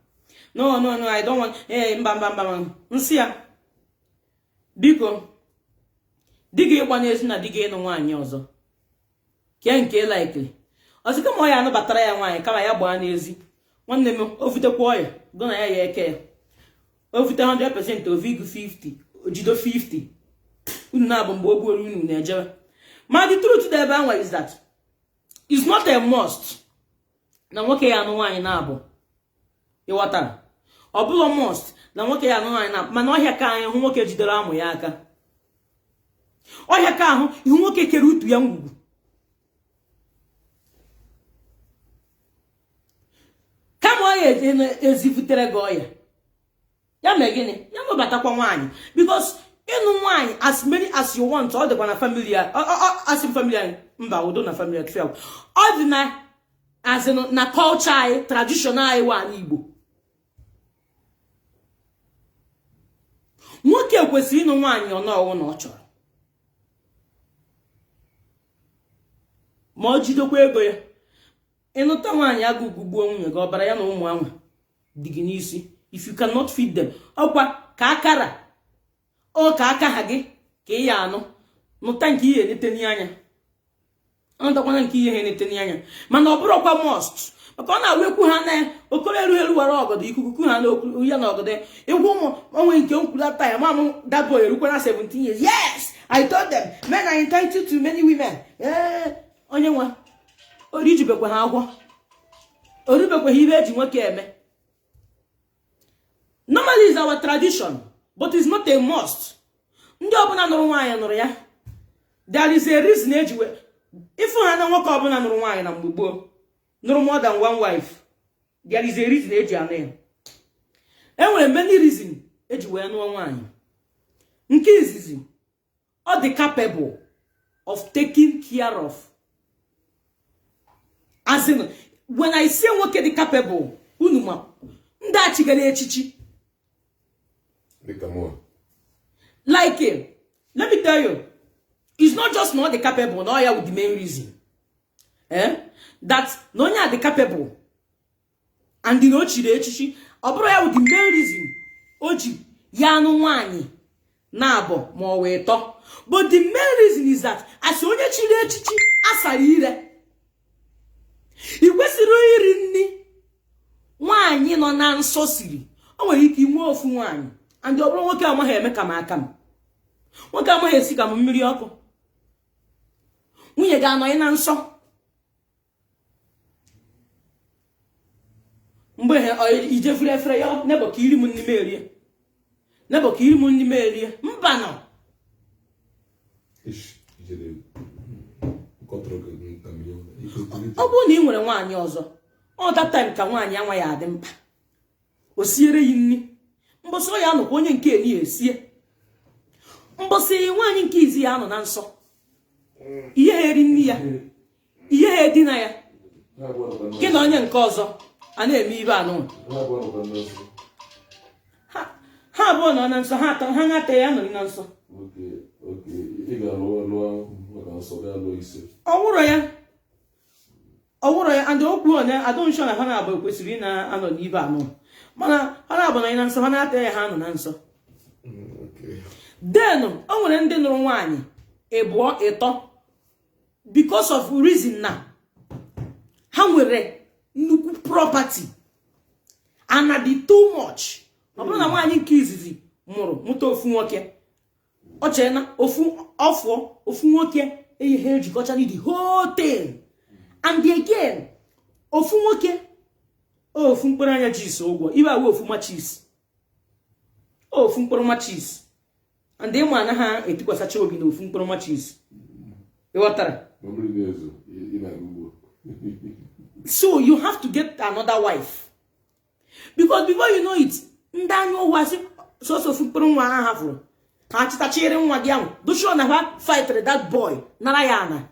No, no, no, I don't want." Eh, mba, mba, mba. Nsị ya, biko, di gị ịgba n'ezi na di gị ịnụ nwaanyị ọzọ, kee nke likely? Ọ sị kama ọ ya anụbatara ya nwaanyị kama ya gbaa n'ezi. Nwanne m, o vutekwa ọya go na ya, ya eke ya, o vute 100%, ovu igu 50, ojido 50. Unu na-abụ mgbe o gbuoro unu na-ejebe. Ma the truth dị ebe anwa is that it's not a must na nwoke ya anụ nwaanyị na-abụ. Ịghọtara? Ọ bụla must na nwoke ya anụ nwaanyị na, mana ọhịa ka anyị hụ nwoke jidere amụ ya aka, ọhịa ka ahụ ihu nwoke kere utu ya ngwugwu. Kama ọ ya ezifutere gị ọya, ya mee gịnị? Ya nụbatakwa nwaanyị, because ịnụ nwaanyị as many as you want, ọ dịkwa na family ya. Asị m family anyị, mba, udo na family ya. Ọ dị na as in na culture anyị, tradition anyị wa Igbo. Nwoke kwesịrị ịnụ nwaanyị ọnọwụ na ọ chọrọ, ma ọ jidekwa ego ya. Ịnụta nwaanyị, agụgụ gbuo nwunye gị, ọbara ya na ụmụ anwa dị gị n'isi. If you cannot feed them, ọkwa ka akara ọ ka aka ha gị ka ị ya anụ. Nụta nke ihe eneteni anya, anụtakwana nke ihe ha eneteni anya. Mana ọ bụrụkwa must, maka ọ na-awụ ekwu ha na okoro erughị eru wara ọgọdọ ikuku ha na ya na ọgọdọ egwu ụmụ onwe nke nkwulata ya. Mamụ dabo erukwa na 17 years. Yes, I told them men are entitled to many women. Ee, onye nwa orijibekwa ha agwọ, orubekwa ha ibe eji nwoke eme. Normally is our tradition, but it's not a must. Ndị ọbụla nụrụ nwaanyị nụrụ ya, there is a reason eji wee ịfụ ha na nwoke ọbụla nụrụ nwaanyị na mgbe gboo nụrụ more than one wife, there is a reason eji anụ ya. Enwere many reason eji wee nụọ nwaanyị. Nke izizi, ọ dị capable of taking care of. As in, when I say nwoke dị capable, unu ma ndị achigara echichi. Dịka mụa. Like, let me tell you, it's not just not the capable na ya with the main reason, eh, that na onye a dị capable and na o chiri echichi, ọ bụrụ ya with the main reason o ji ya anụ nwaanyị na-abụ ma ọ wee tọ. But the main reason is that as onye chiri echichi asara ire, ị kwesịrị iri nri nwaanyị nọ na nsọ siri. O nwere ike inwe ofu nwaanyị and ọ bụrụ nwoke amaghị eme ka m aka m, nwoke amaghị esi ka m mmiri ọkụ, nwunye ga-anọghị na nsọ mgbe ijefuru efere ya nebo ka iri m n'ime erie, nebo ka iri m n'ime erie. Mba nọ. Ish, ijele nkọtọrọ gị ntamiri. Ọ bụrụ na ị nwere nwaanyị ọzọ, ọ that time ka nwaanyị anwa ya adị mkpa o siere ya nri. Mbọsị ọ ya anọkwa onye nke eni esie. Mbọsị nwaanyị nke izi ya anọ na nsọ, ihe ha eri nri ya, ihe ha edina ya. Ha abụọ nọkwa Gị na onye nke ọzọ a na-eme ibe anụ. Ha abụọ nọkwa na nsọ. Ha abụọ nọ na nsọ, ha atọ ha na-ata ya nọrị na nsọ. Okay, ị ga-alụ lụọ maka nsọ, gaa lụọ ise. Ọwụrọ ya, ọwụrọ ya. And okwu one adọ nsọ na ha na-abụ kwesịrị ị na-anọ n'ibe anụ, mana ha na-abụ na na nsọ, ha na-ata ya, ha nọ na nsọ. Then o nwere ndị nụrụ nwaanyị ịbụọ, ịtọ, because of reason na ha nwere nnukwu property ana dị too much. Ọ bụrụ na nwaanyị nke izizi mụrụ, mụta ofu nwoke, ọ chere na ofu ọfụọ ofu nwoke eyi ha ejikọchara the whole thing. And again, ofu nwoke, ofu mkpụrụ anya jis ụgwọ ibe awa, ofu matches, ofu mkpụrụ matches. And ịma anaghị etikwasacha obi na ofu mkpụrụ matches, ịghọtara? Ma mmiri na-ezo, ị na-aga ugbo. So you have to get another wife, because before you know it, ndị anya ụgwọ asị sọsọ ofu mkpụrụ nwa ha hafụrụ, ha chịtachiri nwa gị ahụ dochio na ha fightịrị that boy, nara ya ana.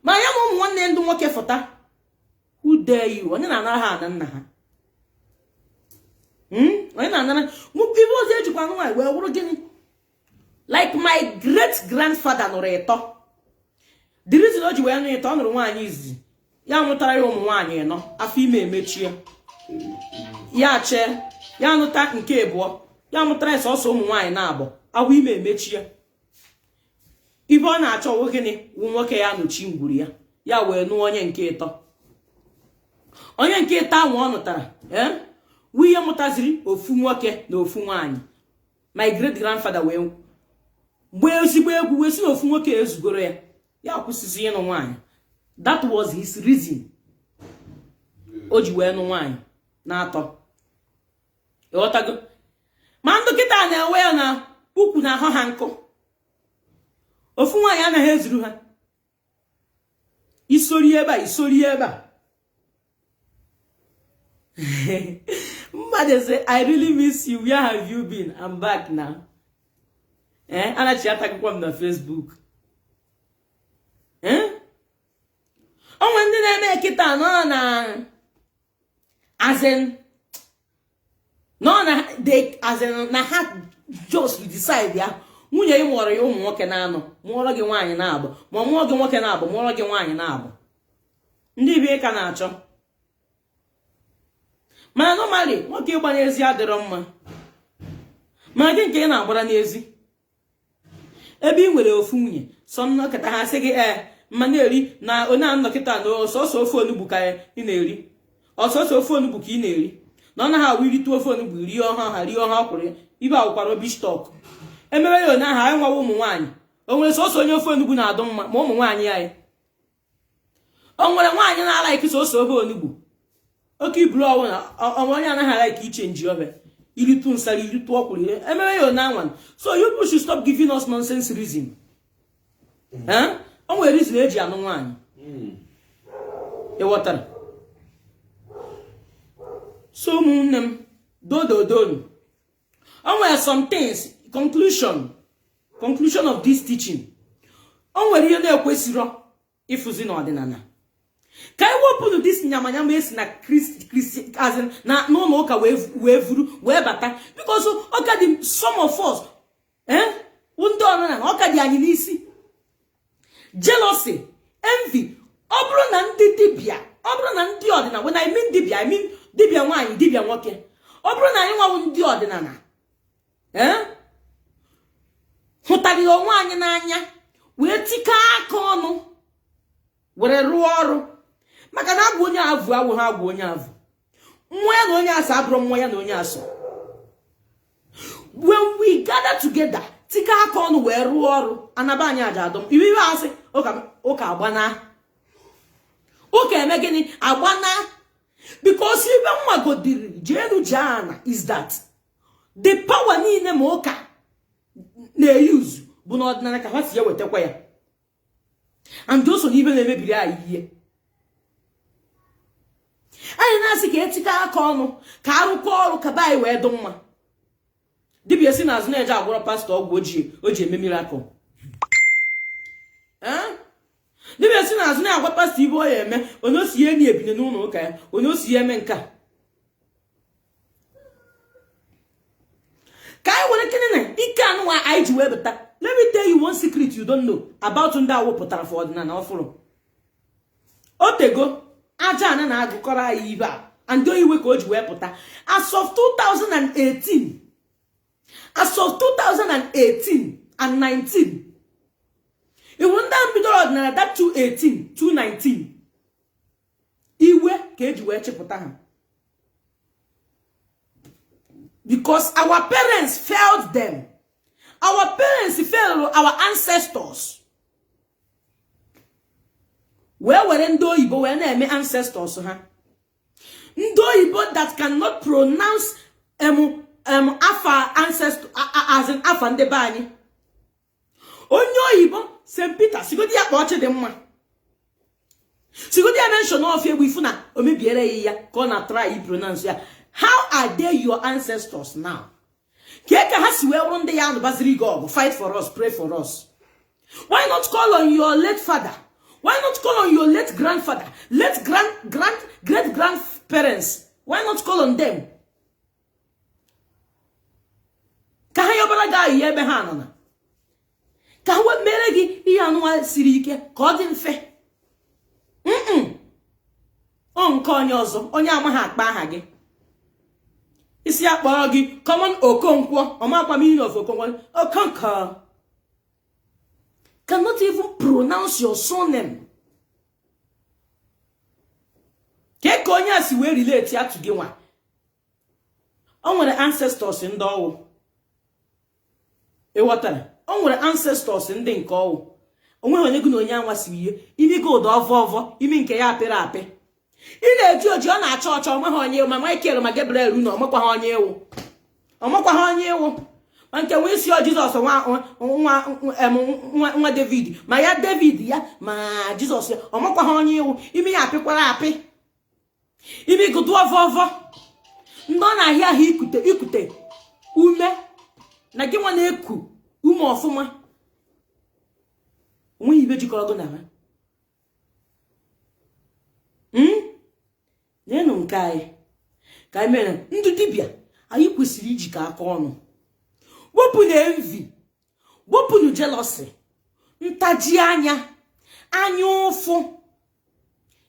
Ma ya ma ụmụ nwanne ndị nwoke fụta, who dare you? Onye na-anara ha ana nna ha? Onye na-anara ibe ọzọ ejikwa anụ nwaanyị wee wụrụ gịnị? Like my great grandfather nụrụ ịtọ. The reason o ji wee nụ ịtọ, ọ nụrụ nwaanyị izizi, ya mụtara ya ụmụ nwaanyị ịnọ, afọ ime emechie ya, chee ya nụta nke abụọ, ya mụtara ya sọsọ ụmụ nwaanyị na-abụ, ahụ ime emechie. Ibe ọ na-achọ wụ gịnị? Wụ nwoke ya nọchi ngwuru ya, ya wee nụọ onye nke ịtọ. Onye nke ịtọ ahụ ọ nụtara, ee, nwunye mụtaziri ofu nwoke na ofu nwaanyị. My great grandfather wee gbaa ezigbo egwu, wee sị na ofu nwoke ezugoro ya, ya kwụsịzi ịnụ nwaanyị. That was his reason o ji wee nụ nwaanyị na-atọ, ịghọtago? Ma ndị kịta na-enwe ya na ukwu na ahụ ha nkụ, ofu nwaanyị anaghị ezuru ha. Isori ebe a, isori ebe a. Mmadụ sị, "I really miss you. Where have you been?" I'm back now. Eh, anachi atagịkwa m na Facebook. Eh, onwe ndị na-eme kịta nọ na, as in, nọ na they, as in, na ha just decide ya, nwunye ị mụọrọ ya ụmụ nwoke na-anọ, mụọrọ gị nwaanyị na-abụ, ma ọ mụọ gị nwoke na-abụ, mụọrọ gị nwaanyị na-abụ, ndị ibe ka na-achọ. Mana normally, nwoke ịgba n'ezi adịrọ mma. Mana gị nke ị na-agbara n'ezi ebe ị nwere ofu nwunye, sọ nnọkịta ha sị gị, ee, mma na-eri na onye a nnọkịta na ọsọsọ ofe onugbu ka ị na-eri, ọsọsọ ofe onugbu ka ị na-eri, na ọ naghị awụ iritu ofe onugbu, rie ọha ha, rie ọha ọkwụrụ ibe awụkwara rubbish talk. Emebe ya onye ahụ, anyị nwawa ụmụ nwaanyị, o nwere sọsọ onye ofe onugbu na-adụ mma? Ma ụmụ nwaanyị anyị, o nwere nwaanyị na-ala ike sọsọ ofe onugbu? Oke iburu ọnwụ na ọnwa onye anaghị ala ike iche nji ofe, iritu nsara, iritu ọkwụrụ, emebe ya onye anwa. So you people should stop giving us nonsense reason. Eh, o nwere reason eji anụ nwaanyị, ịghọtara? So ụmụnne m, dododonu, o nwere some things. Conclusion of this teaching: o nwere ihe na-ekwesịrọ ịfụzi n'ọdịnala. Ka anyị wepụrụ this nyamanyama esi na Kristi na n'ụlọ ụka wee vuru wee bata, because ọka dị some of us, eh, ndị ọdịnala, ọka dị anyị n'isi, jealousy, envy. Ọ bụrụ na ndị dibịa, ọ bụrụ na ndị ọdịnala, when I mean dibịa, I mean dibịa nwaanyị, dibịa nwoke, ọ bụrụ na anyị nwawu ndị ọdịnala, eh, hụtara onwe anyị n'anya, wee tikọ aka ọnụ were rụọ ọrụ, maka na agwụ onye avụ awụ ha agwụ onye avụ, mmụọ ya na onye asọ abụrụ mmụọ ya na onye asọ. When we gather together, tikọ aka ọnụ wee rụọ ọrụ, anaba anyị aja adọm iwe iwe asị ụka, ụka agbana, ụka eme gịnị, agbana. Because ibe mmagodiri jeenu jee ana is that the power niile ma ụka na-eyuzu bụ n'ọdịnala ka ha si ewetakwa ya, and o so n'ibe na-emebiri anyị ihe. Anyị na-asị ka etikọ aka ọnụ, ka arụkọ ọrụ, ka be anyị wee dị mma. Dibịa si n'azụ na-eje agwọrọ pastọ ọgwụ o ji eme miracle. Dibịa si n'azụ na-agwa pastọ ibe ọ ya eme, onye o si ya enyi ebine n'ụlọ ụka ya, onye o si ya eme nke a. Ka anyị were kene na ike anụnwa anyị ji wee bata. Let me tell you one secret you don't know about ndị awụpụtara for ọdịnala ọfụrụ. Otego aja ana na-agụkọrọ anyị ibe a and iwe ka o ji wee pụta. As of 2018, as of 2018 and 19, iwu ndị ahụ bidoro ọdịnala that 2018 2019, iwe ka eji wee chịpụta ha. Because our parents failed them. Our parents failed our ancestors. Wee were ndị oyibo wee na-eme ancestors ha. Ndị oyibo that cannot pronounce afa ancestor as in afa ndị be anyị. Onye oyibo St. Peter sigodi ya kpọọ Chidimma. Sigodi ya mention of egbu ifu na o mebiere ya ka ọ na try pronounce ya. How are they your ancestors now? Ka ha si wee wụrụ ndị ya anụbaziri gị ọgụ, fight for us, pray for us. Why not call on your late father? Why not call on your late grandfather, late grand grand great grandparents? Why not call on them? Ka ha yọbara gị ahịhịa ebe ha nọ na. Ka ha mere gị ihe anụnwa siri ike ka ọ dị mfe. Ọ nke onye ọzọ, onye amaghị akpa aha gị. Isi ya kpọrọ gị common Okonkwo, ọmakwa meaning of Okonkwo, Okonkwo. Cannot even pronounce your surname. Ka ka onye a si wee relate ya to gị nwa. O nwere ancestors ndị ọwụ. Ịghọtara? O nwere ancestors ndị nke ọwụ. O nweghị onye gị na onye anwa siri ihe. Imi gị ụda ọvọ ọvọ, imi nke ya apịrị apị. Ị na-eji oji ọ na-acha ọcha, onweghị onye ewu, ma Michael ma Gabriel na ọmakwa ha onye ewu. Ọmakwa ha onye ewu. Ma nke nwe isi ọ Jizọs nwa nwa nwa David, ma ya David ya ma Jizọs ya, ọmakwa ha onye ewu. Imi ya apịkwara apị. Imi gị dụọ ọvọ ọvọ. Ndị ọ na-ahịa ahụ ikute ikute ume na gị nwa na-eku ume ọfụma. Onweghị ibe jikọrọ gị na ha. Neenụ nke anyị ka anyị mere ndị dibịa anyị kwesịrị ijikọ aka ọnụ. Wepụnụ envy, wepụnụ jealousy, ntaji anya, anya ụfụ.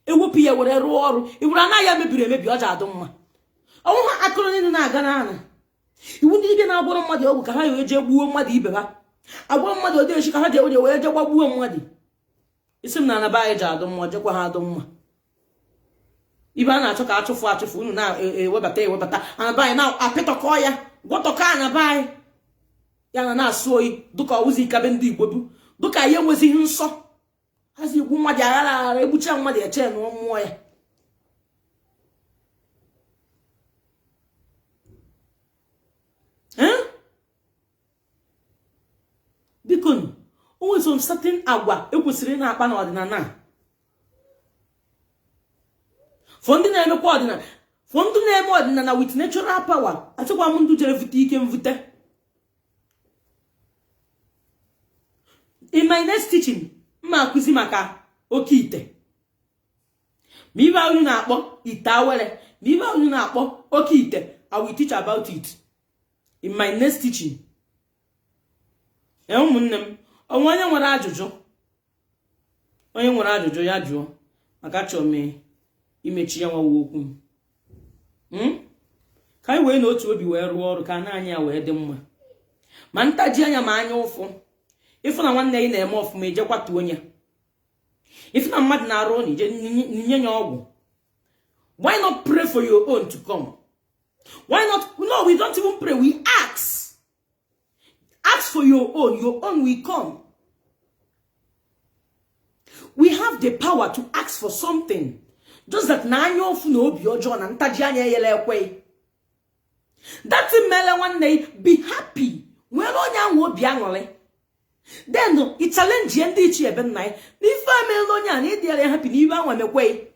Ewepụ ya were rụọ ọrụ. Iwere anaghị ya mebiri emebi, ọ ji adụ mma. Ọnwụ ha akụrụ niile na-aga n'ala. Iwu ndị dibịa na-agwọrọ mmadụ ọgwụ ka ha wee jee gbuo mmadụ ibe ha. Agwọ mmadụ odeshi ka ha jee wee jee gbagbuo mmadụ. Isi m na anaba anyị ji adụ mma, jekwa ha adụ mma. Ibe a na-achọ ka achụfụ achụfụ unu na-ewebata ewebata anaba anyị na-apịtọkọ ya, gwọtọkọ anaba anyị. Ya na na-asụ oyi dụka ọwụzi ikabe ndị Igbo bụ dụka anyị enwezighị nsọ. Hazi egbu mmadụ aghara aghara, egbucha mmadụ eche na mmụọ ya. Biko, o nwere some certain agwa ekwesịrị ị na-akpa n'ọdịnala. For ndị na-emekwa ọdịnala, for ndị na-eme ọdịnala with natural power, achọkwa m ndị jere vute ike mvute. In my next teaching, mma akụzi maka oke ite. Ma ibe unu na-akpọ ite awere, ma ibe unu na-akpọ oke ite, I will teach about it in my next teaching. Ụmụnne m, onwe onye nwere ajụjụ? Onye nwere ajụjụ ya jụọ, maka achọrọ m imechi ya nwawa okwu m. Ka anyị wee n'otu obi wee rụọ ọrụ ka ana anyị ya wee dị mma. Ma ntaji anya ma anya ụfụ. Ịfụ na nwanne gị na-eme ọfụma, ije kwatuo ya. Ịfụ na mmadụ na-arụ ụlọ, ije nye ya ọgwụ. Why not pray for your own to come? Why not? No, we don't even pray. We ask. Ask for your own. Your own will come. We have the power to ask for something. Just that na anya ofu na obi ọjọọ na ntaji anya eyela ekwe. That thing mere nwanne, be happy. Nwere onye ahụ obi aṅụrị. Then i challenge ndị ichie ebe nna ya. Na ife emeela onye a na ịdịara ya happy na ibe ahụ emekweghị.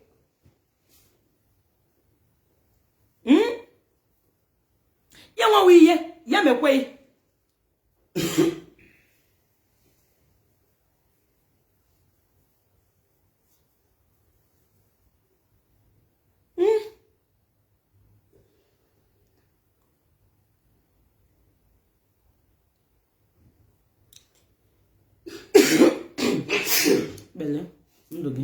Ya nwawa ihe. ya mekwe. Bele ndụ gị.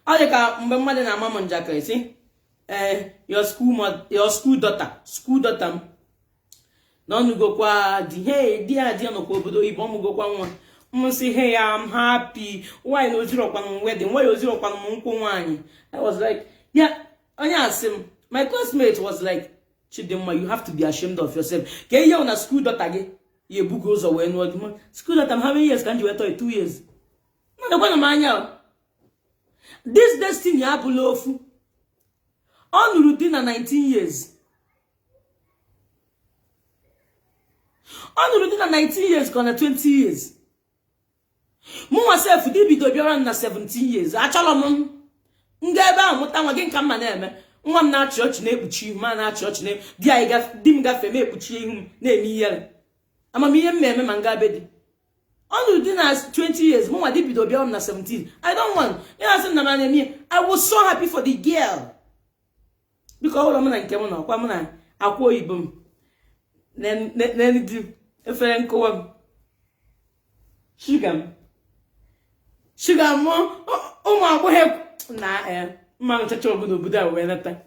Ọ dị ka mgbe mmadụ na-ama m njakịrị sị ee your school daughter, school daughter m na ọnụgokwa di, hey di ya di ya nọkwa obodo oyibo, ọmụgokwa nwa. M sị hey, I'm happy. Why na ozirokwanụ m wedding, why ozirokwanụ m nkwụ nwaanyị? I was like, yeah, onye asị m, my classmate was like, Chidimma, you have to be ashamed of yourself. Ka ihe na school daughter gị ya ebugo ụzọ wee nụọ di. School daughter m, how many years ka m ji wee tọọ? 2 years. Mmadụ m anya this destiny abụla ofu. Ọ nụrụ di na 19 years. Ọ nụrụ di na 19 years ka ọ na 20 years. Mụnwa sef di bido bịara m na 17 years. Achọrọ m nga ebe ahụ mụta nwa gị nka mma na-eme. Nwa m na-achị ọchị na-ekpuchi ihu m, na-achị ọchị di anyị di m gafee m ekpuchi ihu m na-eme ihere. Amamihe m na-eme ma nga be di. Ọ nụrụ di na 20 years, mụnwa di bido bịara m na 17. I don't want. Ya asị m na m na-eme ihe. I was so happy for the girl. Biko ọ hụrụ m na nke m na ọkwa m na akwa oyibo m n'elu di m efere nkụwa m shuga m shuga m ụmụ agbọghọ na mma nchacha obodo obodo a wee nata.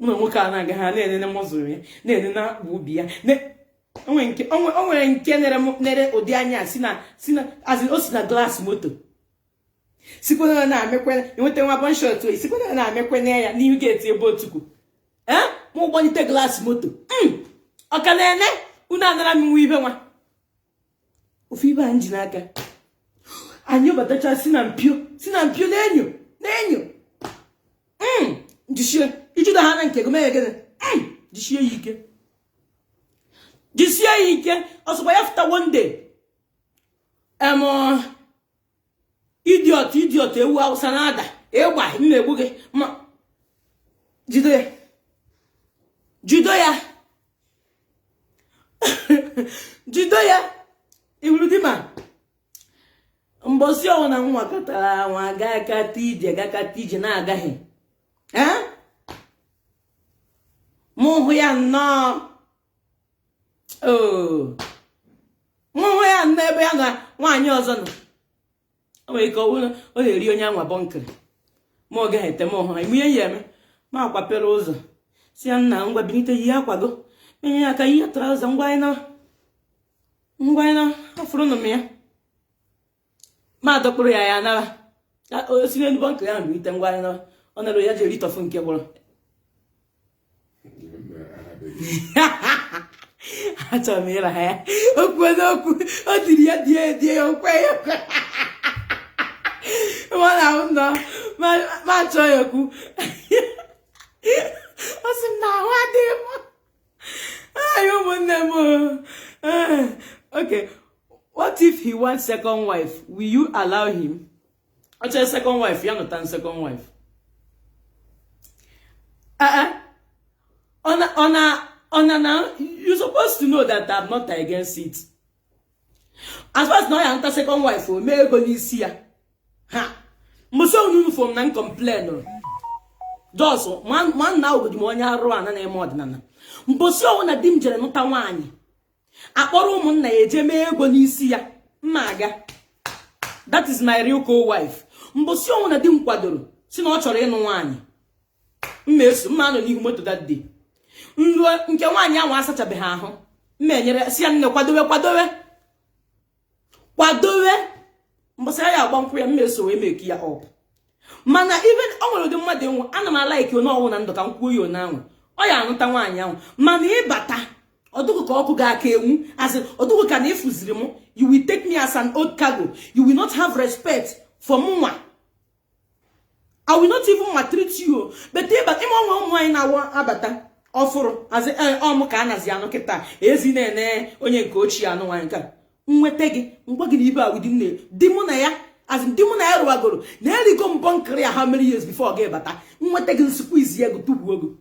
Mụ na nwoke a na-aga ha na-enene mọzụrụ ya, na-enene akpa obi ya. O nwere nke nere ụdị anya si na o si na glass moto sikwana na-amekwe enweta nwa bọnshọt oyi sikwana na-amekwe ya n'ihu geeti ebe otukwu. Ee, mụ gbalite glass moto ọka na-ene unu anara m nwa ibe nwa ofu ibe a nji n'aka anyị batacha si na mpio na-enyo na-enyo jisie ijudo ha na nke gị mee gịnị jisie ya ike jisie ya ike ọsọkwa ya fụta one day idiot ewu awụsa na-ada ịgba mmegbu gị ma jido ya jido ya jido ya iwuru di ma mbosi ọnwụ na nwa katara nwa gakata ije na-agaghị mụ hụ ya nnọọ mụ hụ ya nnọọ ebe ya na nwaanyị ọzọ nọ. O nwere ike ọ bụrụ ọ na-eri onye anwa bọnkịrị ma ọ gaghị ete m ọhụ ime ihe ya eme ma akwapere ụzọ si ya nna ngwa bilite yi akwago menye ya aka ihe traụza ngwa anyị na afụrụnụ m ya ma dọkpụrụ ya ya nara o si n'elu bọnkịrị ahụ bilite ngwa anyị na ọ nara ya ji eri tọfụ nke gwụrụ. Achọrọ m ịra ya okwu n'okwu o tiri ya die die okwe ya mana ahụ nọ ma chọọ ya okwu ọ sị m na ahụ adịghị m. Ay, ụmụnne m. Okay, what if he wants second wife? Will you allow him? Ọ chọrọ second wife, ya nụta second wife. You're supposed to know that I'm not against it. As far as na ya nta second wife, o mee ego n'isi ya. Ha. Mgbe unu fom na complain. Jos, man na ogodi m onye arụ ana na-eme ọdịnala. Mbosi ọnwụ na di m jere nụta nwaanyị akpọrọ ụmụnna ya eje mee ego n'isi ya mma aga. That is my real co-wife. Mbosi ọnwụ na di m kwadoro si na ọ chọrọ ịnụ nwaanyị mma eso mma anọ n'ihu moto that day. Nruo nke nwaanyị ahụ asachabeghị ahụ mma enyere si ya nne kwadowe kwadowe kwadowe mbosi ya agba nkwụ ya mma eso wee meki ya up. Mana even o nwere ụdị mmadụ enwe ana m alaiki onye ọnwụ na ndụ ka m kwuo ya onye ahụ ọ ya anụta nwaanyị ahụ mana ịbata ọdụgụ ka ọkụ ga-aka enwu asị ọdụgụ ka na ịfụziri m you will take me as an old cargo. You will not have respect for mụnwa. I will not even maltreat you. But ịma onwe ụmụ nwaanyị na-awa abata ọfụrụ asị ọmụ ka a nazi anụ kịta ezi na-ene onye nke ochie anụ nwaanyị nke nweta gị ngwa gị na ibe a widi nne di mụ na ya as in di mụ na ya rụwagoro na erigo mbọ nkiri ya how many years before ọ ga-ebata nweta gị nsukwu izi ego tugbuo ogo.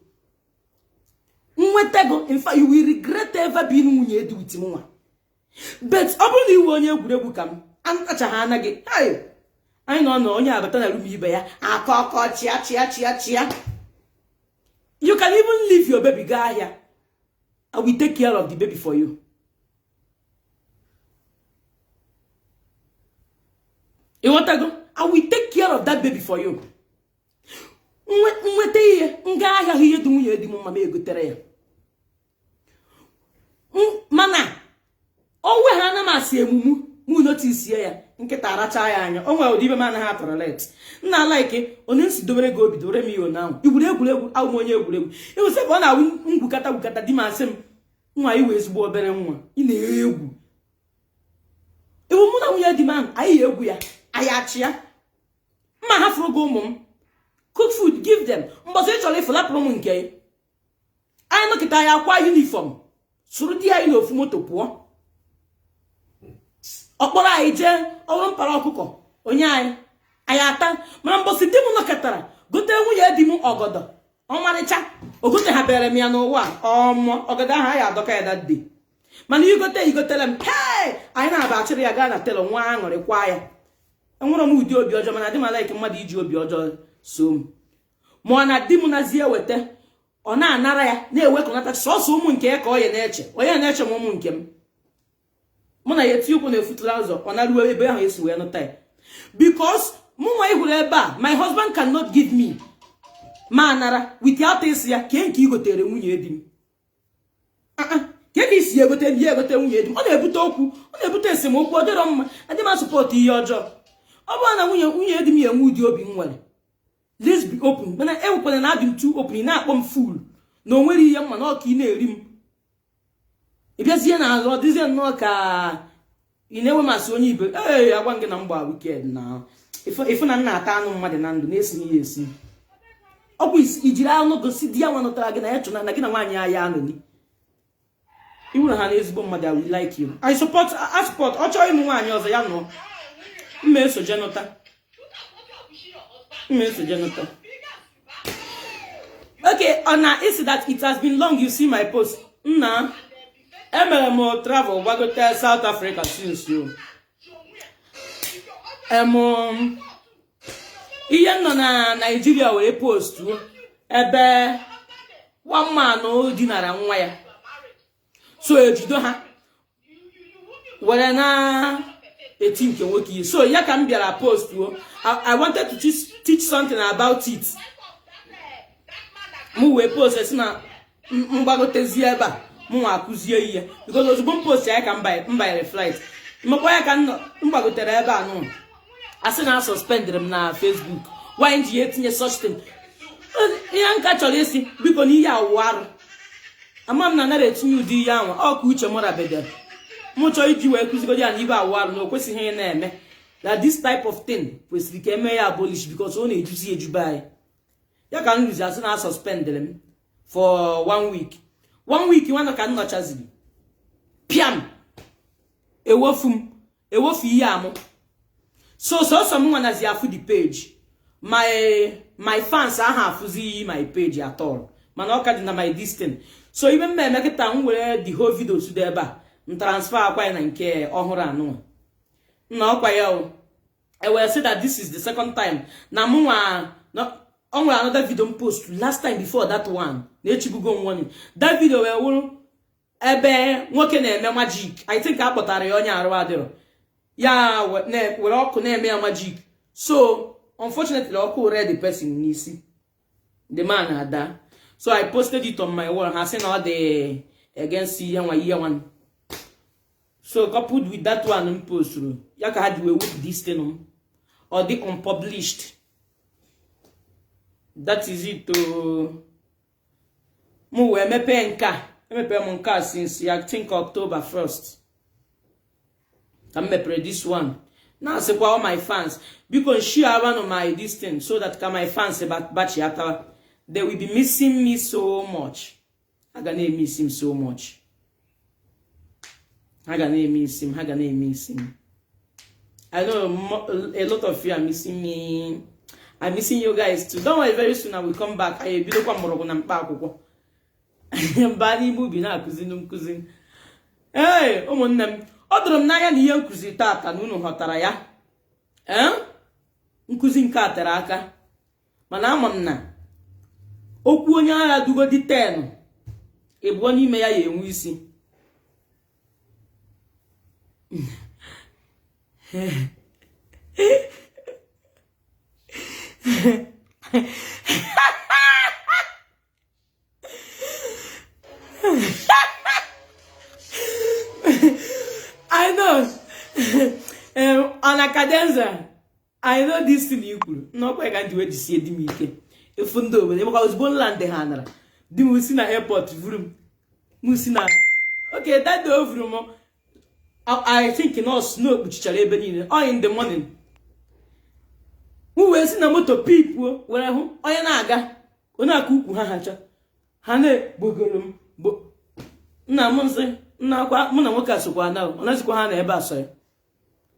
Nweta go, in fact, you will regret ever being nwunye di with mụnwa. But ọ bụrụ na ị wụ onye egwuregwu ka m, antachaghị anya gị. Anyị nọ na onye abata na room ibe ya akọ ọkọ chịa chịa chịa chịa. You can even leave your baby gaa ahịa. I will take care of the baby for you. Ịghọtago? I will take care of that baby for you. Nweta ihe nga ahịa hụ ihe dị nwunye di m mma m egotere ya. Mana onwe ha ana m asị emumu mụ notice ya nkịta aracha ya anya. O nwere ụdị ibe m anaghị atolerate. Nna like onye nsi dobere gị obi dore m ihe ahụ. Igwuru egwuregwu awụ m onye egwuregwu. Ịwụsị ka ọ na-awụ ngwukata gwukata di m asị m nwa iwe ezigbo obere nwa ị na-egwu. Iwu mụ na nwunye di m ahụ anyị egwu ya anyị achị ya mma hafụrụ gị ụmụ m. Cook food, give them. Mbọsị ị chọrọ ịfụ lapụrụ m nke anyị nọkịta ya akwa uniform soro di anyị n'ofu moto pụọ. Ọ kpọrọ anyị jee ọrụ mpara ọkụkọ onye anyị anyị ata. Mana mbọsị di m nọkọtara gote nwunye di m ọgọdọ ọmarịcha ogoteghabere m ya n'ụwa ọmụọ ọgọdọ ahụ anyị adọka ya that day. Mana igote igotere m hee anyị na-aba achịrị ya gaa na tailor nwa aṅụrị kwa ya. Enwere m ụdị obi ọjọọ mana adị m like mmadụ iji obi ọjọọ so m. Ma ọ na di m nazie eweta ọ na-anara ya na-ewekọnata sọsọ ụmụ nke ya ka ọ ya na-eche onye na-eche m ụmụ nke m. Mụ na ya eti ụkwụ na-efu trouser ọ naruo ebe ahụ esi wee nụta ya. Because mụ nwa ịhụrụ ebe a my husband cannot give me ma anara without isi ya kee nke igotere nwunye di m. Ke ka isi egote ihe egote nwunye di m. Ọ na-ebute okwu, ọ na-ebute esemokwu, ọ dịrọ mma. Adị m support ihe ọjọọ. Ọ bụrụ na nwunye di m ya enwe ụdị obi m nwere, let's be open. Mana enwekwana na adị m too open, ị na-akpọ m fool na o nwere ihe mma na ọka ị na-eri m. Ị bịazie na azụ ọ dịzie nnọọ ka ị na-enwe masị onye ibe. Ee, agwa m gị na mgba wicked na ịfụ na nna ata anụ mmadụ na ndụ na-esi ihe esi. Ọ bụ ijiri anụ gosi di ya nwa nụtara gị na ya chụna na gị na nwaanyị ya ya anụ. Iwuru ha na ezigbo mmadụ, I will like you. I support ọ chọọ ịnụ nwaanyị ọzọ ya nụọ. Mma eso je nụta. Mma eso je nụta. Okay, Ona, is that it has been long you see my post. Nna, emere m travel gbagote South Africa since you. Ihe nọ na Nigeria wee post ebe one man dinara nwa ya. So ejido ha were na eti nke nwoke ihe. So ya ka m bịara post o. I wanted to teach something about it. M wee post si na mgbagotezie ebe a m nwa akụzie ihe because ozugbo m post ya ka m banyere flight. Mekwa ya ka m gbagotere ebe a nụ asị na suspendere m na Facebook. Why ji etinye such thing? Ihe nka chọrọ isi biko na ihe awụ arụ. Ama m na anara etinye ụdị ihe ahụ ọ ka uche m rabedere. M chọọ iji wee kụzigodi ya na ibe awụ arụ na o kwesịghị ị na-eme. That this type of thing kwesịrị ka eme ya abolish because ọ na-ejuzi ejube anyị. Ya ka m rụzi asị na suspendere m for 1 week. 1 week nwanne ka m nọchaziri. Piam! Ewofu m. Ewofu ihe amụ. So sọsọ m nwanazi afụ the page. My fans ahụ afụzi my page at all. Mana ọ ka dị na my this thing. So ibe m eme kịta m were the whole video sudo ebe a m transfer akwa ya na nke ọhụrụ anụ. Nna ọkwa ya o. I will say that this is the second time. Na mụ nwa o nwere another video m post last time before that one. Na echibugo m warning. That video wee wụrụ ebe nwoke na-eme magic. I think a kpọtara ya onye arụ adịrọ. Ya were ọkụ na-eme ya magic. So unfortunately ọkụ red the person n'isi. The man ada. So I posted it on my wall. Ha sị na ọ dị against ihe nwa ihe nwa. So coupled with that one m posturu, ya ka ha ji wee wepụ this thing m. Ọ dị unpublished. That is it. M wee mepee nke a. Emepere m nke a since I think October 1st. Ka m mepere this one. Na-asịkwa all my fans, biko share one of my this thing so that ka my fans bachiatawa. They will be missing me so much. Ha ga na-eme isi m so much. Ha ga na-eme isi m, ha ga na-eme isi m. I know a lot of you are missing me. I'm missing you guys too. Don't worry, very soon I will come back. I ebidokwa mgbọrọgwụ na mkpa akwụkwọ. Mba n'ime ubi na-akụzi nkụzi. Ee, ụmụnne m, ọ doro m n'anya na ihe nkụzi tata na unu ghọtara ya. Ee, nkụzi nke a tere aka, mana ama m na okwu onye agha dugodi 10 ịbụọ n'ime ya ya enwe isi. I know. Ana Cadenza, I know this thing i kwuru n'ọkwa ka m ji wee jisie di m ike efu ndị obodo maka ozugbo land ha nara di m si na airport vuru m m si na okay that day o vuru m. I think na snow kpuchichara ebe niile all in the morning. M wee si na moto pipuo were hụ onye na-aga onye aka ukwu ha hacha ha na-egbogoro m bụ nna m nsị nna akwa mụ na nwoke a sokwa na ọ nazikwa ha na ebe a sọ ya.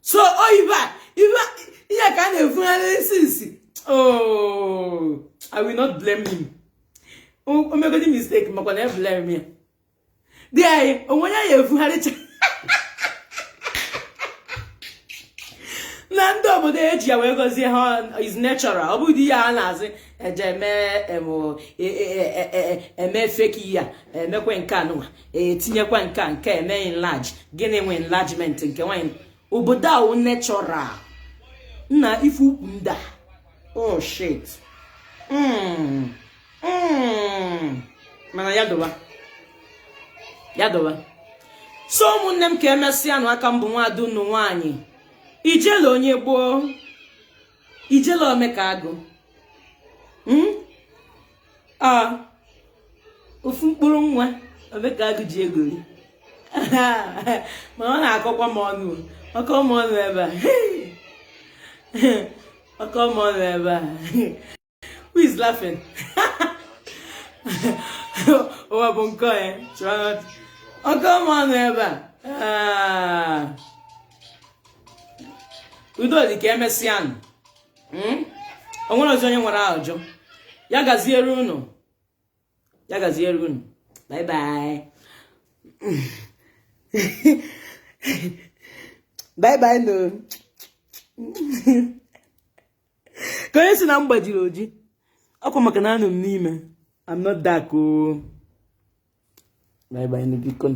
So oyibo a ibe ihe ka a na-efugharị since. Oh, I will not blame him. O megodi mistake makwa na blame ya. Di anyị onwe onye ya efugharịcha na ndị obodo eji ya wee gọzie ha is natural. Ọ bụghị ihe a na-asị eje eme eme fake ya emekwe nke anụnwa etinyekwa nke a nke eme enlarge gịnị nwe enlargement nke nwanyị obodo ahụ natural nna ife ukwu ndị a. Oh shit. Mana ya dowa ya dowa. So ụmụnne m, ka emesịa nụ. Aka mbụ nwaada unu nwaanyị ijele onye gboo ijele omeka agụ a ofu mkpụrụ nwa omeka agụ ji egori mana ọ na-akọkwa m ọnụ ọkọ m ọnụ ebe a ọkọ m ọnụ ebe a. Who is laughing? Ụwa bụ nke onye ọkọ m ọnụ ebe a. Udo dị ka emesịa nụ. O nwere ọzọ onye nwere ajụjụ ya gaziere unu, ya gaziere unu. Bye bye. Bye bye no. Ka onye si na m gbajiri oji ọkwa maka na anọ m n'ime. I'm not dark o. Bye bye no biko.